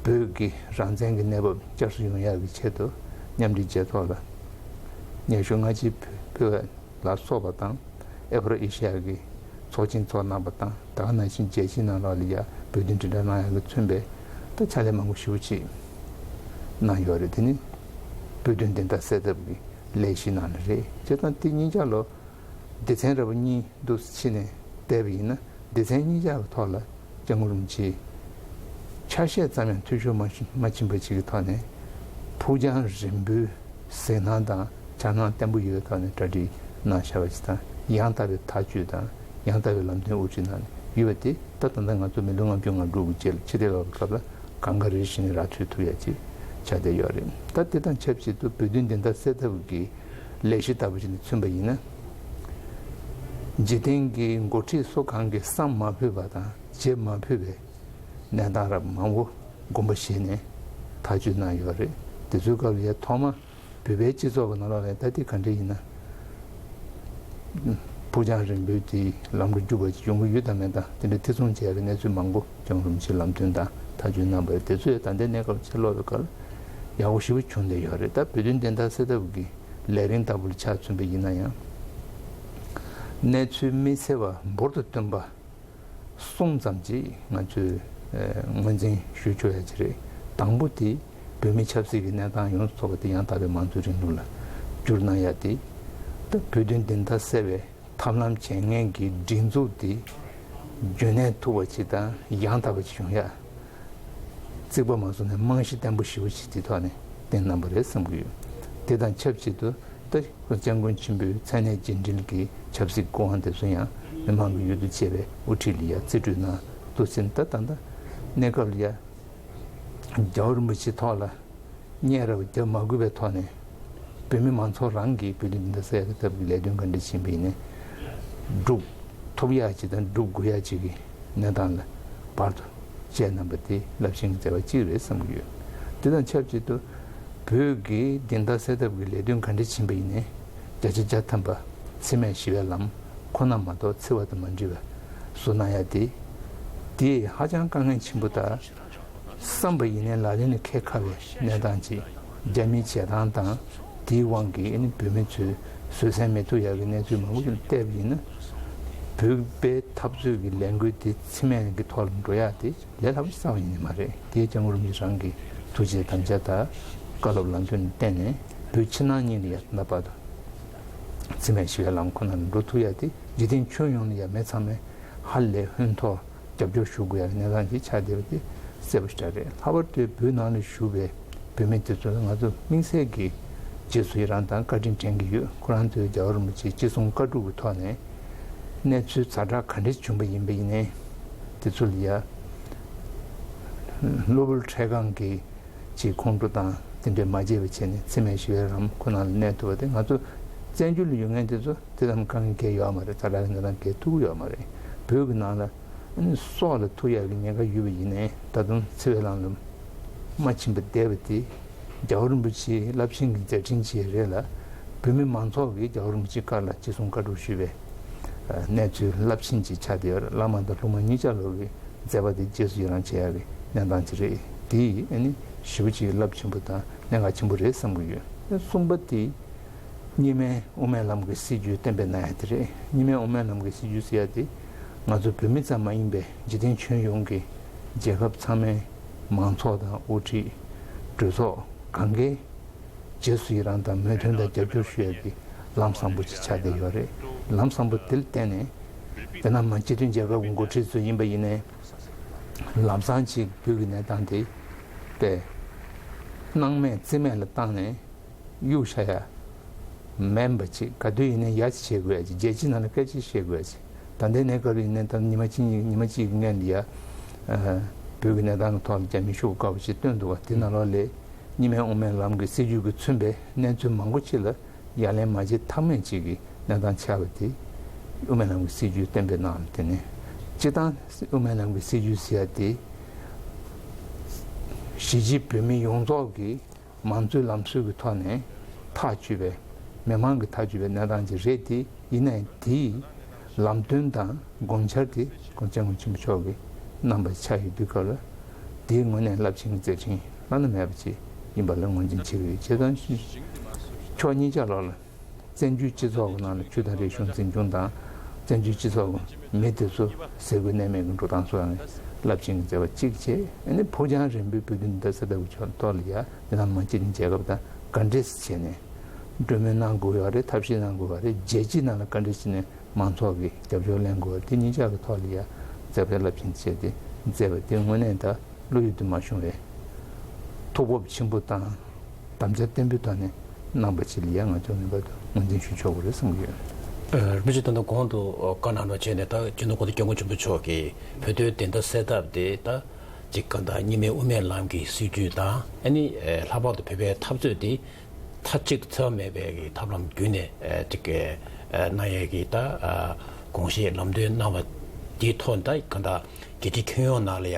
བོད་ཀྱི་རང་བཙན་གྱི་གནས་བབ་བསྐྱར་གསོ་ཡོང་ཡག་གི་ཆེད་དུ་མཉམ་འབྲེལ་རྒྱལ་ཚོགས་ལ་སྙན་ཞུ་སྔ་ཕྱི་ཕུལ་བ་ལ་སོགས་པ་དང་། ཨེ་ཕོ་ར་ཨེ་ཤི་ཡ་གི་ཚོགས་ཆེན་ཚོགས་གནང་བ་དང་། ད་ག་ནང་བཞིན་རྒྱལ་སྤྱིའི་ནང་ལོགས་ལ་ཡ་བོད་དོན་དྲིལ་བསྒྲགས་གནང་ཡག་གིས་མཚོན་པའི་ད་ཕྱག་ལས་མང་པོ་ཞེ་པོ་ཅིག་ གནང་ཡོད་རེད། དེ་ནི་བོད་དོན་བདེན་མཐའ་གསལ་ཐབས་ཀྱི་ལས་གཞི་ནང་ལ་རེད། བྱས་ཙང་དེ་གཉིས་ཆ་ལོ། སྡེ་ཚན་ར་བ་གཉིས་འདུག་ཕྱེ་ནས་བལྟས་པ་ཡིན་ན། སྡེ་ཚན་གཉིས་ཆ་གི་ཐོག་ལ་སྐྱབས་མགོན་རིན་པོ་ཆེའི་ཆ་ཤས་ཙམ་ཡང་འཐུས་ཤོར་མ་ཕྱིན་པ་ཅིག་གི་ཐོག་ནས། ཕུགས་རྒྱང་རིང་པོའི་གཟིགས་སྣང་དང་འཆར་སྣང་བརྟན་པོ་ཡོད་པའི་ཐོག་ནས་གྲ་སྒྲིག་གནང་བཞག་པ་ཅིག་དང་། ཡང་དག་པའི་ཐག་གཅོད་དང་ཡང་དག་པའི་ལམ་སྟོན་དབུ་ཁྲིད་གནང་ནས་ཡོད་པ་དེ། ད་ད་ལྟ་ང་ཚོ་མི་ལོ་ལྔ་བཅུ་ང་དྲུག་གི་རྗེས་ལ་ཕྱི་བལྟས་ལོག་པའི་སྐབས་ལ་གང་ག་རེ་བཞིན་ར་འཕྲོད་ཐུབ་ཡ་ཅིག་ཆགས་བསྡད་ཡོད་རེད། ད་དེ་དང་ཆབས་ཅིག་ཏུ་བོད་དོན་བདེན་མཐའ་གསལ་ཐབས་ཀྱི་ལས་གཞི་ལྟ་བུ་ཞིག་ནས་མཚོན་པ་ཡིན་ན། འཇིག་རྟེན་གྱི་འགོ་ཁྲིད་སུ་གང་གིས་བསམ་མ་ཕོད་པ་དང་བྱེད་མ་ཕོད་པའི་གནས་སྟངས་རབ་མང་པོ་དགོངས་པ་བཞེས་ནས་ཐག་གཅོད་གནང་ཡོད་རེད། དེ་ཚོའི་སྐབས་ལ་ཡ་ཐོག་མ་བོད་པའི་སྤྱི་ཚོགས་ཀྱི་ནང་ལོགས་ལ་ད་ལྟའི་ག་འདྲ་ཡིན་ན། ཕུགས་རྒྱང་རིང་པོའི་དེའི་ལམ་དུ་རྒྱུག་པ་ཅིག་ཡོང་གི་ཡོད་དམ་མེད་དམ། དེ་འདྲ་ཐེ་ཚོམ་བྱེད་ཡ་གི་གནས་ཚུལ་མང་པོ་སྐྱབས་མགོན་རིན་པོ་ཆེའི་ལམ་སྟོན་དང་ཐག་གཅོད་གནང་བ་རེད། དེ་ཚོ་ཡང་ད་ལྟའི་གནས་སྐབས་ཕྱིར་ལོག་པའི་སྐབས་ཡག་པོ་ཞེ་པོ་བྱུང་བསྡད་ཡོད་རེད། ད་བོད་དོན་བདེན་མཐའ་གསལ་ཐབས་ཀྱི་ལས་རིམ་ལྟ་བུ་ལ་ཆ་མཚོན་པ་ཡིན་ན་ཡང་། གནས་ཚུལ་དམིགས་བསལ་བ་འབུར་དུ་བཏོན་པ་གསུམ་ཙམ་ཅིག་ང་ཚོས་ངོས་འཛིན་ཞུ་ཆོག་ཡ་ཅིག་རེད། དང་པོ་དེ་བོད་མི་ཆབ་སྲིད་ཀྱི་གནས་སྟངས་ཡོངས་སུ་རྫོགས་པ་དེ་ཡང་དག་པའི་མང་གཙོའི་རིང་ལུགས་ལ་བསྒྱུར་གནང་ཡ་དེ། ད་བོད་དོན་བདེན་མཐའ་གསལ་བའི་ཐབས་ལམ་བྱེད་མཁན་གྱི་སྒྲིག་འཛུགས་དེ་རྒྱུན་གནས་ཐུབ་པ་ཅིག་དང་ཡང་དག་པ་ཅིག་བྱུང་ཡ། རྩིག་པ་མ་བཟོ་ནས་རྨང་གཞི་བརྟན་པོ་ཞེ་པོ་ཞིག་དེ་ཐོག་ནས་བསྟན་གནང་པ་རེད་བསམ་གྱི་ཡོད། དེ་དང་ཆབས་ཅིག་ཏུ་ད་སྐྱབས་མགོན་ཆེན་པོའི་མཚན་གནས་རྗེས་འབྲེལ་གྱི་ཆབ་སྲིད་སྐུ་དབང་དེ་ཚོ་ཡང་མི་མང་གི་ཡུལ་དུ་བཅས་པའི་དབུ་ཁྲིད་ལ་ཡ་རྩིས་སྤྲོད་གནང་འདུག་ཟིན། ད་ད་ལྟ་གནས་སྐབས་ལ་ཡ་རྒྱལ་བ་རིན་པོ་ཆེ་ཐོག་ལ་བརྙས་ར་བ་རྒྱབ་མ་དགོས་པའི་ཐོག་ནས། བོད་མི་མང་ཚོགས་རང་གིས་བོད་དོན་བདེན་མཐའ་གསལ་ཐབས་ཀྱི་ལས་དོན་ག་འདྲ་ཕྱིན་པ་ཡིན་ནའི་སྒྲུབ་ཐུབ་ཡག་ཅིག་དང་སྒྲུབ་དགོས་ཡག་ཅིག་གི་གནས་སྟངས་ལ་བར་དུ་བཅད་གནང་པ་དེ་རླབས་ཆེན་གྱི་མཛད་པ་གཅིག་རེད་བསམ་གྱི་ཡོད། དེ་དང་ཆབས་ཅིག་ཏུ་བོད་ཀྱི་བདེན་མཐའ་གསལ་ཐབས་ཀྱི་ལས་དོན་ག་འདྲ་ཕྱིན་པ་ཡིན་ནའི་བརྒྱ་ཆ་བརྒྱ་ཐམ་པ་འཚེ་མེད་ཞི་བའི་ལམ་ཁོ་ན་མ་གཏོགས་འཚེ་བ་དང་མ་འདྲེས་པ་བཟོ་གནང་ཡག་དེ། དེ་ཧ་ཅང་དཀའ་ངལ་ཆེན་པོ་དང་། བསམ་པ་ཡིན་ནའི་ལག་ལེན་ལ་འཁེལ་ཁག་པའི་གནས་སྟངས་ཅིག་རྒྱ་མིའི་བྱེད་སྟངས་དང་དེའི་དབང་གིས་ཨ་ནི་བོད་མི་ཚོས་བཟོད་བསྲན་མི་ཐུབ་ཡག་གི་གནས་ཚུལ་མང་པོ་ཞིག་ལ་བལྟས་པ་ཡིན་ན། བོད་པའི་འཐབ་རྩོད་ཀྱི་ལས་འགུལ་དེ་འཚེ་མེད་ཀྱི་ཐོག་ལ་འགྲོ་ཡག་དེ་ལས་སླ་པོ་ཞིག་རྩ་བ་ཉིད་ནས་མ་རེད། དེ་སྐྱབས་མགོན་རིན་པོ་ཆེ་རང་གི་ཐུགས་རྗེ་དམ་བཅའ་དང་བཀའ་སློབ་ལམ་སྟོན་ལ་བརྟེན་ནས་བོད་ཕྱི་ནང་གཉིས་ལ་ཡ་ད་བར་དུ་འཚེ་མེད་ཞི་བའི་ལམ་ཁོ་ན་ལ་འགྲོ་ཐུབ་ཡག་དེ་འཇིག་རྟེན་ཁྱོན་ཡོངས་ལ་ཡ་མི་ཚང་མས་ཧ་ལས་ཧོན་ཐོར། རྒྱབ་སྐྱོར་ཞུ་དགོས་ཡག་གི་གནས་སྟངས་ཅིག་ཆགས་བསྡད་པ་དེ་གསལ་པོ་ཞེ་དྲག་རེད། ལྷག་པར་དུ་བོད་ནང་ལ་བཞུགས་པའི་བོད་མི་དེ་ཚོ་ལ་ང་ཚོ་དམིགས་བསལ་གྱི་རྗེས་སུ་ཡི་རང་དང་བཀའ་དྲིན་དྲན་གྱི་ཡོད། ཁོ་རང་ཚོས་རྒྱལ་བ་རིན་པོ་ཆེའི་ཅི་གསུང་བཀའ་སྒྲུབ་ཀྱི་ཐོག་ནས་གནས་ཚུལ་ཛ་དྲག་ག་འདྲ་བྱུང་བ་ཡིན་པ་ཡིན་ནའི་དེ་ཚོ་ལ་ཡ་གློ་བུར་འཕྲལ་སྒང་གི་ཅིག་ཁོང་ཁྲོ་དང་དེ་འདྲས་མ་བྱས་པ་བྱས་ནས་འཚེ་མེད་ཞི་བའི་ལམ་ཁོ་ན་ལ་གནས་ཐུབ་པ་དེ་ང་ཚོ་བཙན་བྱོལ་ལ་ཡོད་མཁན་དེ་ཚོ་དེ་ཙམ་དཀའ་ངལ་འགེལ་ཡོད་མ་རེད། ཛ་དྲག་གི་གནས་སྟངས་འགེལ་ཐུབ་ཀྱི་ཡོད་མ་རེད། བོད་ཀྱི་ནང་ལ། ཨ་ནི་སྲོག་ལ་ཐུག་ཡག་གི་ཉེན་ཁ་ཡོད་པ་ཡིན་ནའི་ད་དུང་འཚེ་བའི་ལམ་ལ་མ་ཕྱིན་པ་བསྡད་པ་དེ་རྒྱལ་བ་རིན་པོ་ཆེའི་རླབས་ཆེན་གྱི་མཛད་འཕྲིན་ཅིག་རེད་ལ། བོད་མི་མང་ཚོགས་ཀྱིས་རྒྱལ་བ་རིན་པོ་ཆེའི་བཀའ་ལ་ཅི་གསུང་བཀའ་སྒྲུབ་ཞུས་པའི་གནས་ཚུལ་རླབས་ཆེན་ཅིག་ཆགས་བསྡད་ཡོད་རེད། བླ་མ་དང་སློབ་མ་གཉིས་ཆ་ལོ་གི་མཛད་པ་དེ་རྗེས་སུ་ཡི་རང་བྱེད་ཡག་གི་གནས་སྟངས་ཅིག་རེད། དེ་ཡིས་ཨ་ནི་ཞེ་པོ་ཅིག་རླབས་ཆེན་པོ་དང་གནད་འགག་ཆེན་པོ་རེད་བསམ་གྱི་ཡོད། གསུམ་པ་དེ། གཉིས་སྨན་དབུ་མའི་ལམ་གྱི་སྲིད་བྱུས་གཏན་འབེབས་གནང་ཡ་དེ་རེད། གཉིས་སྨན་དབུ་མའི་ལམ་གྱི་སྲིད་བྱུས་ཟེར་ཡ་དེ་ང་ཚོ་བོད་མི་ཙམ་མ་ཡིན་པའི་འཇིག་རྟེན་ཁྱོན་ཡོངས་ཀྱི་རྒྱལ་ཁབ་ཚང་མའི་མང་ཚོགས་དང་དབུ་ཁྲིད། གྲོས་ཚོགས་གང་གའི་རྗེས་སུ་ཡི་རང་དང་མོས་མཐུན་དང་རྒྱབ་སྐྱོར་ཞུ་ཡ་གི་ལམ་བཟང་པོ་ཅིག་ཆགས་བསྡད་ཡོད་རེད། ལམ་བཟང་པོ་དེ་ལ་བརྟེན་ནས་དཔེར་ན་མ་སྤྱི་མཐུན་རྒྱལ་ཁབ་ཀྱི་འགོ་ཁྲིད་ཚོ་ཡིན་པ་ཡིན་ནའི་ལམ་སང་ཅིག་བོད་ཀྱི་གནས་སྟངས་དེ་དཔེ་སྣང་མེད་རྩིས་མེད་ལ་བཏང་ནས། གཡུག་བཞག་ཡ་མེད་པ་ཅིག་ག་དུས་ཡིན་ན་ཡ་ཅིག་བྱེད་དགོས་ཡ་ཅིག་རྒྱལ་སྤྱིའི་ནང་ལ་སྐད་ཆ་བཤད་དགོས་ཡ་ཅིག་ད་ལྟའི་གནས་སྐབས་ཡིན་ན་ད་ཉི་མ་གཅིག་ཉི་མ་གཅིག་གི་སྔོན་ལ་ཡ། བོད་ཀྱི་གནས་སྟངས་ཀྱི་ཐོག་ལ་རྒྱ་མི་ཤུགས་དཀའ་བ་ཅིག་བཏོན་འདུག་བ། དེ་ནང་ལོགས་ལས་གཉིས་སྨན་དབུ་མའི་ལམ་གྱི་སྲིད་བྱུས་ཀྱིས་མཚོན་པའི་གནས་ཚུལ་མང་པོ་ཅིག་ལ་ཡ་ལན་མ་བྱེད་ཐབས་མེད་ཅིག་གི་གནས་སྟངས་ཆགས་པ་དེ་དབུ་མའི་ལམ་གྱི་སྲིད་བྱུས་གཏན་འབེབས་གནང་བ་དེ་ནས་སྤྱིར་བཏང་དབུ་མའི་ལམ་གྱི་སྲིད་བྱུས་ཟེར་ཡ་དེ་གཞིས་བྱེས་བོད་མི་ཡོངས་རྫོགས་ཀྱི། མང་གཙོའི་ལམ་སྲོལ་གྱི་ཐོག་ནས་ཐག་གཅོད་པའི་མི་མང་གིས་ཐག་གཅོད་པའི་གནས་སྟངས་ཅིག་རེད་དེ། ཡིན་ནའི་དེའི་ལམ་སྟོན་དང་དགོངས་འཆར་དེ་༸གོང་ས་༸སྐྱབས་མགོན་ཆེན་པོ་མཆོག་གིས་གནང་པ་ཆགས་ཡོད་དུས་སྐབས་ལ། དེའི་ངོས་ནས་རླབས་ཆེན་གྱི་མཛད་འཕྲིན་བླ་ན་མེད་པ་ཅིག་ཡིན་པ་ལ་ངོས་འཛིན་བྱེད་ཀྱི་ཡོད། བྱས་ཙང་ཕྱོགས་གཉིས་ཆ་ལོགས་ལ། བཙན་བྱོལ་སྤྱི་ཚོགས་ཀྱི་ནང་ལ་ཆོས་དང་རིག་གཞུང་འཛིན་སྐྱོང་དང་། བཙན་བྱོལ་སྤྱི་ཚོགས་ཀྱི་མི་དེ་ཚོ་ཟས་གོས་གནས་མལ་གྱི་འགྲོ་སྟངས་སོགས་ནི་ རླབས་ཆེན་གྱི་མཛད་པ་གཅིག་བྱས། ཨ་ནི་ཕུགས་རྒྱང་རིང་པོའི་བོད་དོན་བདེན་མཐའ་གསལ་ཐབས་ཀྱི་ཕྱོགས་ཐོག་ལ་ཡ་འདི་ནང་མ་སྤྱི་མཐུན་རྒྱལ་ཁབ་དང་ག་འདྲས་བྱས་ནས་གྲོས་མོལ་གནང་དགོས་ཡོད་རེད། ཐབས་ཤེས་གནང་དགོས་ཡོད་རེད། རྒྱལ་སྤྱིའི་ནང་ལ་ག་འདྲས་བྱས་ནས་མང་ཚོགས་ཀྱི་རྒྱབ་སྐྱོར་ལེན་དགོས་རེད། དེ་གཉིས་ཆ་གི་ཐོག་ལ་ཡ་མཛད་པ་རླབས་ཆེན་བྱས་ཏེ་མཛད་པ་དེ་དངོས་གནས་ད་བློ་ཡུལ་དུ་མ་ཤོང་བའི་ཐུགས་སྤོབས་ཆེན་པོ་དང་དམ་བཅའ་བརྟན་པོའི་ཐོག་ནས་གནང་པ་ཅིག་ལ་ཡ་ང་ཚོ་ངེས་པར་དུ་ངོས་འཛིན་ཞུ་ཆོག་གི་རེད་བསམ་གྱི་ཡོད། རིན་པོ་ཆེ་ད་ལྟ་གོང་དུ་བཀའ་གནང་རོགས་བྱས་ནས། ད་སྤྱི་ནོར་གོང་ས་སྐྱབས་མགོན་ཆེན་པོ་མཆོག་གིས་བོད་དོན་བདེན་མཐའ་གསལ་ཐབས་དེ་ད་ཅིག་གང་ལྟར་གཉིས་སྨན་དབུ་མའི་ལམ་གྱི་སྲིད་བྱུས་དང་། ཨ་ནི་ལྷག་པར་དུ་བོད་པའི་འཐབ་རྩོད་དེ་མཐའ་གཅིག་ཏུ་འཚེ་བ་མེད་པའི་གི་ཐབས་ལམ་བརྒྱུད་ནས་ཅིག་གནང་ཡས་ཀྱི་ད་དགོངས་བཞེས་ལམ་སྟོན་གནང་བ་དེའི་ཐོག་ནས། ད་གང་ལྟར་རྒྱལ་སྤྱིའི་ཁྱོན་ཡོངས་ནང་ལ་ཡ་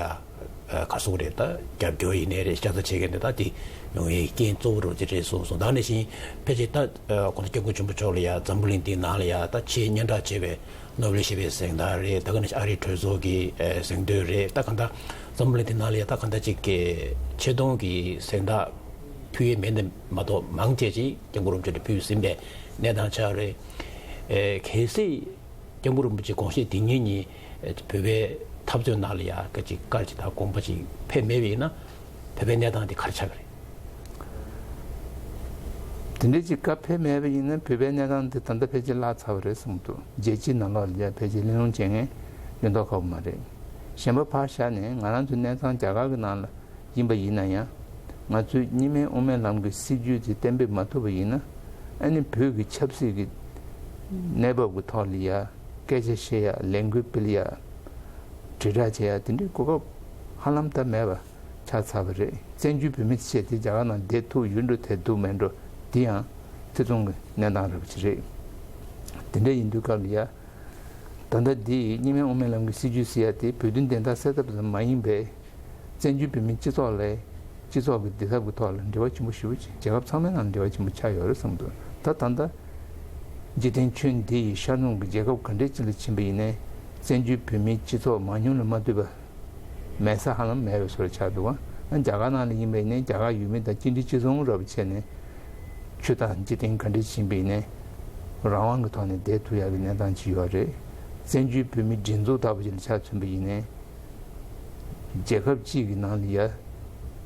ག་སོག་རེད། ད་རྒྱབ་སྐྱོར་ཡིན་ནའི་རེད། ཤ་ཚ་བྱེད་མཁན་དེ་ད་དེ་ཡོང་ཡའི་རྐྱེན་གཙོ་བོ་རུ་དེ་རེད་གསུངས་སོང་། ད་ནང་བཞིན་ཕལ་ཆེར་ད་གོང་ས་སྐྱབས་མགོན་ཆེན་པོ་མཆོག་ལ་ཡ་འཛམ་བུ་གླིང་འདིའི་ནང་ལ་ཡ་ད་ཆེས་སྙན་གྲགས་ཆེ་བའི་ནོ་བེལ་ཞི་བའི་གཟེངས་རྟགས་རེད། ད་ག་ནང་བཞིན་ཨ་རིའི་གྲོས་ཚོགས་ཀྱི་གཟེངས་བསྟོད་རེད། ད་གང་ལྟར་འཛམ་བུ་གླིང་འདིའི་ནང་ལ་ཡ་ད་གང་ལྟར་ཅིག་གི་ཆེ་མཐོང་གི་གཟེངས་རྟགས་ཕུལ་ཡས་མེད་ནས་མ་གཏོགས། མང་ཆེ་ཅིག་སྐྱབས་མགོན་རིན་པོ་ཆེ་ལ་ཕུལ་ཟིན་པའི་གནས་སྟངས་ཆགས་རེད། གལ་སྲིད་སྐྱབས་མགོན་རིན་པོ་ཆེ་དགོངས་བཞེས་དེ་ཉིད་ཉིད་བོད་པའི་འཐབ་རྩོད་ནང་ལ་ཡ་ག་ཅིག་བཀའ་ཅིག་དང་དགོངས་པ་ཅིག་ཕེབས་མེད་པ་ཡིན་ན། བོད་པའི་གནས་སྟངས་དེ་ག་རེ་ཆགས་ཀྱི་རེད། དེ་འདྲའི་ཅིག་བཀའ་ཕེབས་མེད་པ་ཡིན་ན་བོད་པའི་གནས་སྟངས་དེ་ད་ལྟ་ཕལ་ཆེར་བརླག་ཚར་བ་རེད་བསམ་འདུག་རྒྱལ་སྤྱིའི་ནང་ལོགས་ལ་ཡ་ཕལ་ཆེར་གླེང་སློང་བྱེད་མཁན་ཡོད་མདོག་ཁ་པོ་མ་རེད། གཞན་པ་ཕར་བཞག་ནས་ང་རང་ཚོའི་གནས་སྟངས་རྒྱ་གར་གྱི་ནང་ལ་ཡིན་པ་ཡིན་ན་ཡང་། ང་ཚོས་གཉིས་སྨན་དབུ་མའི་ལམ་གྱི་སྲིད་བྱུས་དེ་གཏན་འབེབས་མ་ཐུབ་པ་ཡིན་ན། ཨ་ནི་བོད་ཀྱི་ཆབ་སྲིད་ཀྱི་གནས་བབ་ཀྱི་ཐོག་ལ་ཡ་སྐད་ཆ་བཤད་ཡ། ལས་འགུལ་སྤེལ་ཡ། དྲིལ་བསྒྲགས་བྱེད་ཡ། དེ་འདྲའི་གོ་སྐབས་ཧ་ལམ་ད་མེད་པ་ཆགས་ཚར་བ་རེད། བཙན་བྱོལ་བོད་མི་བྱས་ཏེ་རྒྱ་གར་ནང་བསྡད་ཐུབ་ཡོད་འགྲོ་བསྡད་ཐུབ་མེད་འགྲོ་དེ་ཡང་ཐེ་ཚོམ་གྱི་གནས་སྟངས་རེད་པ་ཅིག་རེད། དེ་འདྲ་ཡིན་དུས་སྐབས་ལ་ཡ། ད་ལྟ་འདི་གཉིས་སྨན་དབུ་མའི་ལམ་གྱི་སྲིད་བྱུས་ཟེར་ཡ་དེ་བོད་དོན་བདེན་མཐའ་གསལ་ཐབས་ཙམ་མ་ཡིན་པའི། བཙན་བྱོལ་བོད་མིའི་སྤྱི་ཚོགས་ལ། སྤྱི་ཚོགས་ཀྱི་བདེ་ཐབས་ཀྱི་ཐོག་ལ་འབྲེལ་བ་ཆེན་པོ་ཞེ་པོ་ཅིག་རྒྱལ་ཁབ་ཚང་མའི་ནང་འབྲེལ་བ་ཆེན་པོ་ཆགས་ཡོད་རེད་བསམ་འདུག་ད་ད་ལྟ་འཇིག་རྟེན་ཁྱོན་འདི་ཡི་ཤར་ནུབ་ཀྱི་རྒྱལ་ཁབ་ག་འདྲའི་ཅིག་ལ་ཕྱིན་པ་ཡིན་ནའི། བཙན་བྱོལ་བོད་མིའི་སྤྱི་ཚོགས་མང་ཉུང་ལ་མ་ལྟོས་པ་མེད་ས་ཧ་ལམ་མེད་པའི་བཟོ་འདྲ་ཆགས་འདུག་ཨ། རྒྱ་གར་ནང་ལ་ཡིན་པ་ཡིན་ནའི་རྒྱ་གར་ཡུལ་མི་དང་གཅིག་འདྲའི་གཅིག་མཚུངས་འདྲ་པོ་བྱས་ནས། ཆོས་དང་འཇིག་རྟེན་ག་འདྲ་ཕྱིན་པ་ཡིན་ནའི་རང་དབང་གི་ཐོག་ནས་བསྡད་ཐུབ་ཡག་གི་གནས་སྟངས་ཅིག་ཡོད་རེད། བཙན་བྱོལ་བོད་མིའི་སྒྲིག་འཛུགས་ལྟ་བུ་ཅིག་ལ་ཆ་མཚོན་པ་ཡིན་ནའི། རྒྱལ་ཁབ་གཅིག་གི་ནང་ལ་ཡ་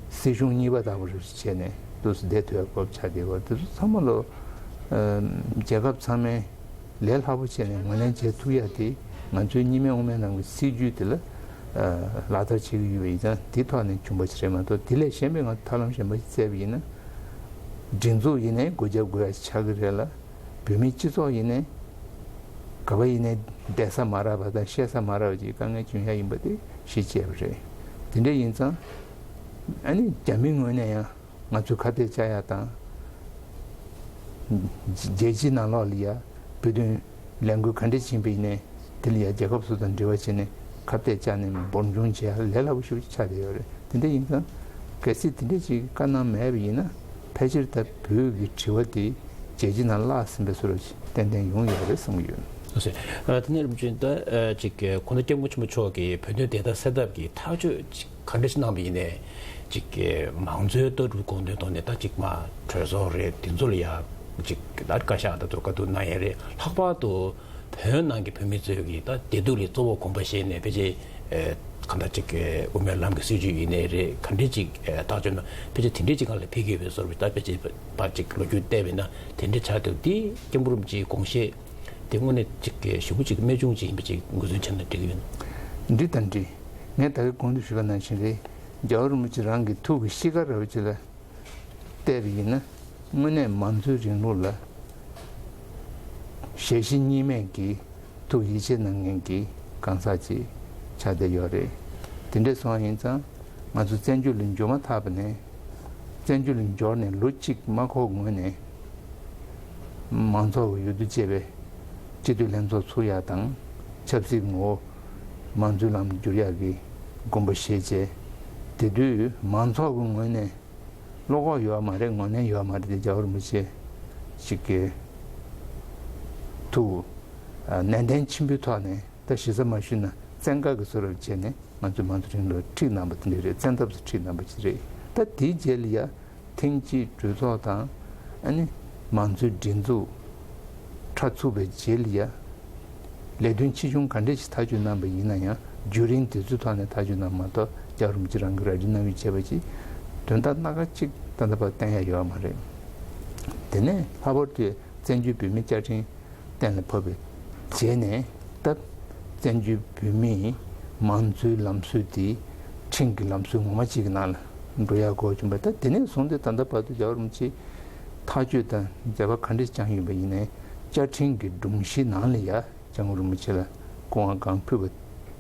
སྲིད་གཞུང་གཉིས་པ་ལྟ་བུ་རེ་བྱས་ནས་འདུག་སེ་བསྡད་ཐུབ་ཡག་གི་གོ་སྐབས་ཆགས་བསྡད་ཡོད། དེ་ཚོ་ཚང་མ་ལོ། ཨ། རྒྱལ་ཁབ་ཚང་མའི་ལས་སླ་པོ་བྱས་ནས་ངོས་ལེན་བྱེད་ཐུབ་ཡག་དེ་ང་ཚོའི་གཉིས་སྨན་དབུ་མའི་ལམ་གྱི་སྲིད་བྱུས་དེ་ལ། ཨ། ལག་བསྟར་བྱེད་ཀྱི་ཡོད་པ་ཡིན་ཙང་དེའི་ཐོག་ནས་བྱུང་བ་ཞིག་རེད་མ་གཏོགས། དེ་ལས་གཞན་པའི་ང་ཚོ་ཐབས་ལམ་གཞན་པ་ཞིག་བཙལ་བ་ཡིན་ན། སྒྲིག་འཛུགས་ཡིན་ནའི་སྒོ་རྒྱབ་དགོས་ཡག་ཆགས་ཀྱི་རེད་ལ། བོད་མིའི་སྤྱི་ཚོགས་ཡིན་ནའི་ག་པར་ཡིན་ནའི་བསྡད་ས་མ་རག་པ་དང་བཤད་ས་མ་རག་པ་ཅིག་དཀའ་ངལ་བྱུང་ཡ་ཡིན་པ་དེ་གཞི་བཅས་པ་རེད། དེ་འདྲ་ཡིན་ཙང་ཨ་ནི་རྒྱ་མིའི་ངོས་ནས་ཡང་ང་ཚོས་ཁ་གཏད་བཅག་ཡ་དང་། རྒྱལ་སྤྱིའི་ནང་ལོགས་ལ་ཡ་བོད་དོན་ལས་འགུལ་ག་འདྲ་ཕྱིན་པ་ཡིན་ནའི་དེ་ལ་ཡ་རྒྱལ་ཁབ་སོ་སོ་དང་འབྲེལ་བ་བྱས་ནས་ཁ་གཏད་བཅག་ནས་འབོར་འབྱུང་བྱེད་ཡ་ལས་སླ་པོ་ཞེ་པོ་ཅིག་ཆགས་བསྡད་ཡོད་རེད། དེ་འདྲ་ཡིན་ཙང་གལ་སྲིད་དེ་འདྲ་ཅིག་བཀའ་གནང་མེད་པ་ཡིན་ན་ཕལ་ཆེར་ད་བོད་ཀྱི་དྲི་བ་དེ་རྒྱལ་སྤྱིའི་ནང་བརླག་ཟིན་པའི་བཟོ་འདྲ་ཅིག་ཏན་ཏན་ཡོང་ཡོད་རེད་བསམ་གྱི་ཡོད། ལགས་སོ། ཨ། དེ་ནས་རིན་པོ་ཆེ་ད་ཅིག་གོང་ས་སྐྱབས་མགོན་ཆེན་པོ་མཆོག་གིས་བོད་དོན་བདེན་མཐའ་གསལ་ཐབས་ཀྱི་ཐག་གཅོད་ཅིག་ག་འདྲ་ཞིག་གནང་བ་ཡིན་ནའི། ཅིག་གི་མང་གཙོའི་ལྟ་གྲུབ་དགོངས་དོན་ཐོག་ནས་ད་ཅིག་མ་གྲོས་ཚོགས་རེད། དེ་ཚོ་ལ་ཡ་ཅིག་ད་བཀའ་ཤག་ད་ཚོར་བཀའ་བསྡུར་གནང་ཡས་རེད། ལྷག་པར་དུ་བོད་ནང་གི་བོད་མི་ཚོས་ཀྱི་ད་བདེ་སྡུག་ལ་གཙོ་བོ་དགོངས་པ་བཞེས་ནས་ཕལ་ཆེར། ཨེ། གང་ལྟར་ཅིག་གི་དབུ་མའི་ལམ་གྱི་སྲིད་བྱུས་ཡིན་ནའི་རེད། ག་འདྲ་ཅིག་ཨེ། ཐག་གཅོད་ན་ཕལ་ཆེར་དེ་འདྲ་ཅིག་སྒང་ལ་ཕེབས་ཀྱི་ཡོད་པའི་བཟོ་འདྲ། ད་ཕལ་ཆེར་ཕར་ཅིག་ལོ་རྒྱུས་བལྟས་པས་ན་དེ་འདྲ་ཆགས་འདུག་དེ་སྐྱབས་མགོན་རིན་པོ་ཆེའི་དགོངས་བཞེད་དེ་དངོས་གནས་ཅིག་གི་ཞེ་པོ་ཅིག་རྨད་བྱུང་ཅིག་ཡིན་པ་ཅིག་ངོས་འཛིན་བྱས་ན་འགྲིག་གི་ཡོད་ན། འགྲིག་དང་འགྲིག་ངས་ད་གིན་གོང་དུ་ཞུས་པ་ནང་བཞིན་རེད། རྒྱལ་བ་རིན་པོ་ཆེ་རང་གི་ཐུགས་ཀྱི་གཤིས་ཀ་ར་བ་ཅིག་ལ་བལྟས་པ་ཡིན་ན། དངོས་གནས་མང་གཙོའི་རིང་ལུགས་ལ་ཞལ་བཞེས་གཉིས་མེད་ཀྱི་ཐུགས་ཡིད་ཆེས་གནང་མཁན་གྱི་གང་ཟག་ཅིག་ཆགས་བསྡད་ཡོད་རེད། དེ་འདྲ་སོང་བ་ཡིན་ཙང་ང་ཚོ་བཙན་བྱོལ་ལ་འབྱོར་མ་ཐག་པ་ནས། བཙན་བྱོལ་ལ་འབྱོར་ནས་ལོ་གཅིག་མ་འཁོར་སྔོན་ནས་མང་ཚོགས་ཀྱི་འོས་བསྡུ་བྱས་པའི་སྤྱི་འཐུས་ལྷན་ཚོགས་ཚུགས་ཡག་དང་། ཆབ་སྲིད་ངོ་བོ་མང་གཙོའི་ལམ་དུ་བསྒྱུར་ཡག་གི་དགོངས་པ་བཞེས་བྱས། དེ་དུས་མང་ཚོགས་ཀྱི་ངོས་ནས། བློ་ཁོག་ཡོད་མ་རེད། ངོས་ལེན་ཡོད་མ་རེད་དེ། རྒྱལ་བ་རིན་པོ་ཆེ་ཞིག་གི་ཐུགས་ནན་ཏན་ཆེན་པོའི་ཐོག་ནས། ད་ཞེ་ས་མ་ཞུས་ན་བཙན་བཀའ་གི་བཟོ་འདྲ་བྱས་ནས་ང་ཚོའི་མང་གཙོའི་རིང་ལུགས་ཁྲིད་གནང་བ་དེ་འདྲ་རེད། བཙན་ཐབས་སུ་ཁྲིད་གནང་བ་ཞིག་རེད། ད་དེའི་རྗེས་ལ་ཡ་ཐེངས་གཅིག་གྲོས་ཚོགས་དང་། ཨ་ནི་མང་གཙོའི་སྒྲིག་འཛུགས་ཁྲ་ཚུགས་པའི་རྗེས་ལ་ཡ། ལས་དོན་ཆེ་ཆུང་ག་འདྲས་ཞིག་ཐག་གཅོད་གནང་པ་ཡིན་ན་ཡང་ བརྒྱུད་རིམ་དེ་ཚོའི་ཐོག་ནས་ཐག་གཅོད་གནང་མ་གཏོགས། རྒྱལ་བ་རིན་པོ་ཆེ་རང་གིས་ར་སྤྲོད་གནང་བའི་བྱས་པ་ཅིག་དོན་དག་སྣ་ཁ་གཅིག་ད་ལྟ་བར་བསྟན་ཡ་ཡོད་མ་རེད། དེ་ནས་ལྷག་པར་དུ་བཙན་བྱོལ་བོད་མིའི་བཅའ་ཁྲིམས་གཏན་ལ་ཕབ་པའི་རྗེས་ནས། ད་བཙན་བྱོལ་བོད་མིའི་མང་གཙོའི་ལམ་སྲོལ་དེ་ཁྲིམས་ཀྱི་ལམ་སྲོལ་ངོ་མ་གཅིག་གི་ནང་ལ་འགྲོ་ཡ་དགོས་བྱུང་བས། ད་དེ་ནས་བཟུང་སྟེ་ད་ལྟ་བར་དུ་རྒྱལ་བ་རིན་པོ་ཆེས་ཐག་གཅོད་དང་མཛད་པ་ག་འདྲ་བསྐྱངས་ཡོད་པ་ཡིན་ནའི། བཅའ་ཁྲིམས་ཀྱི་སྒྲོམ་གཞི་ནང་ལ་ཡ་སྐྱབས་མགོན་རིན་པོ་ཆེ་ལ་སྐུ་དབང་བསྐང་ཕུལ་བ་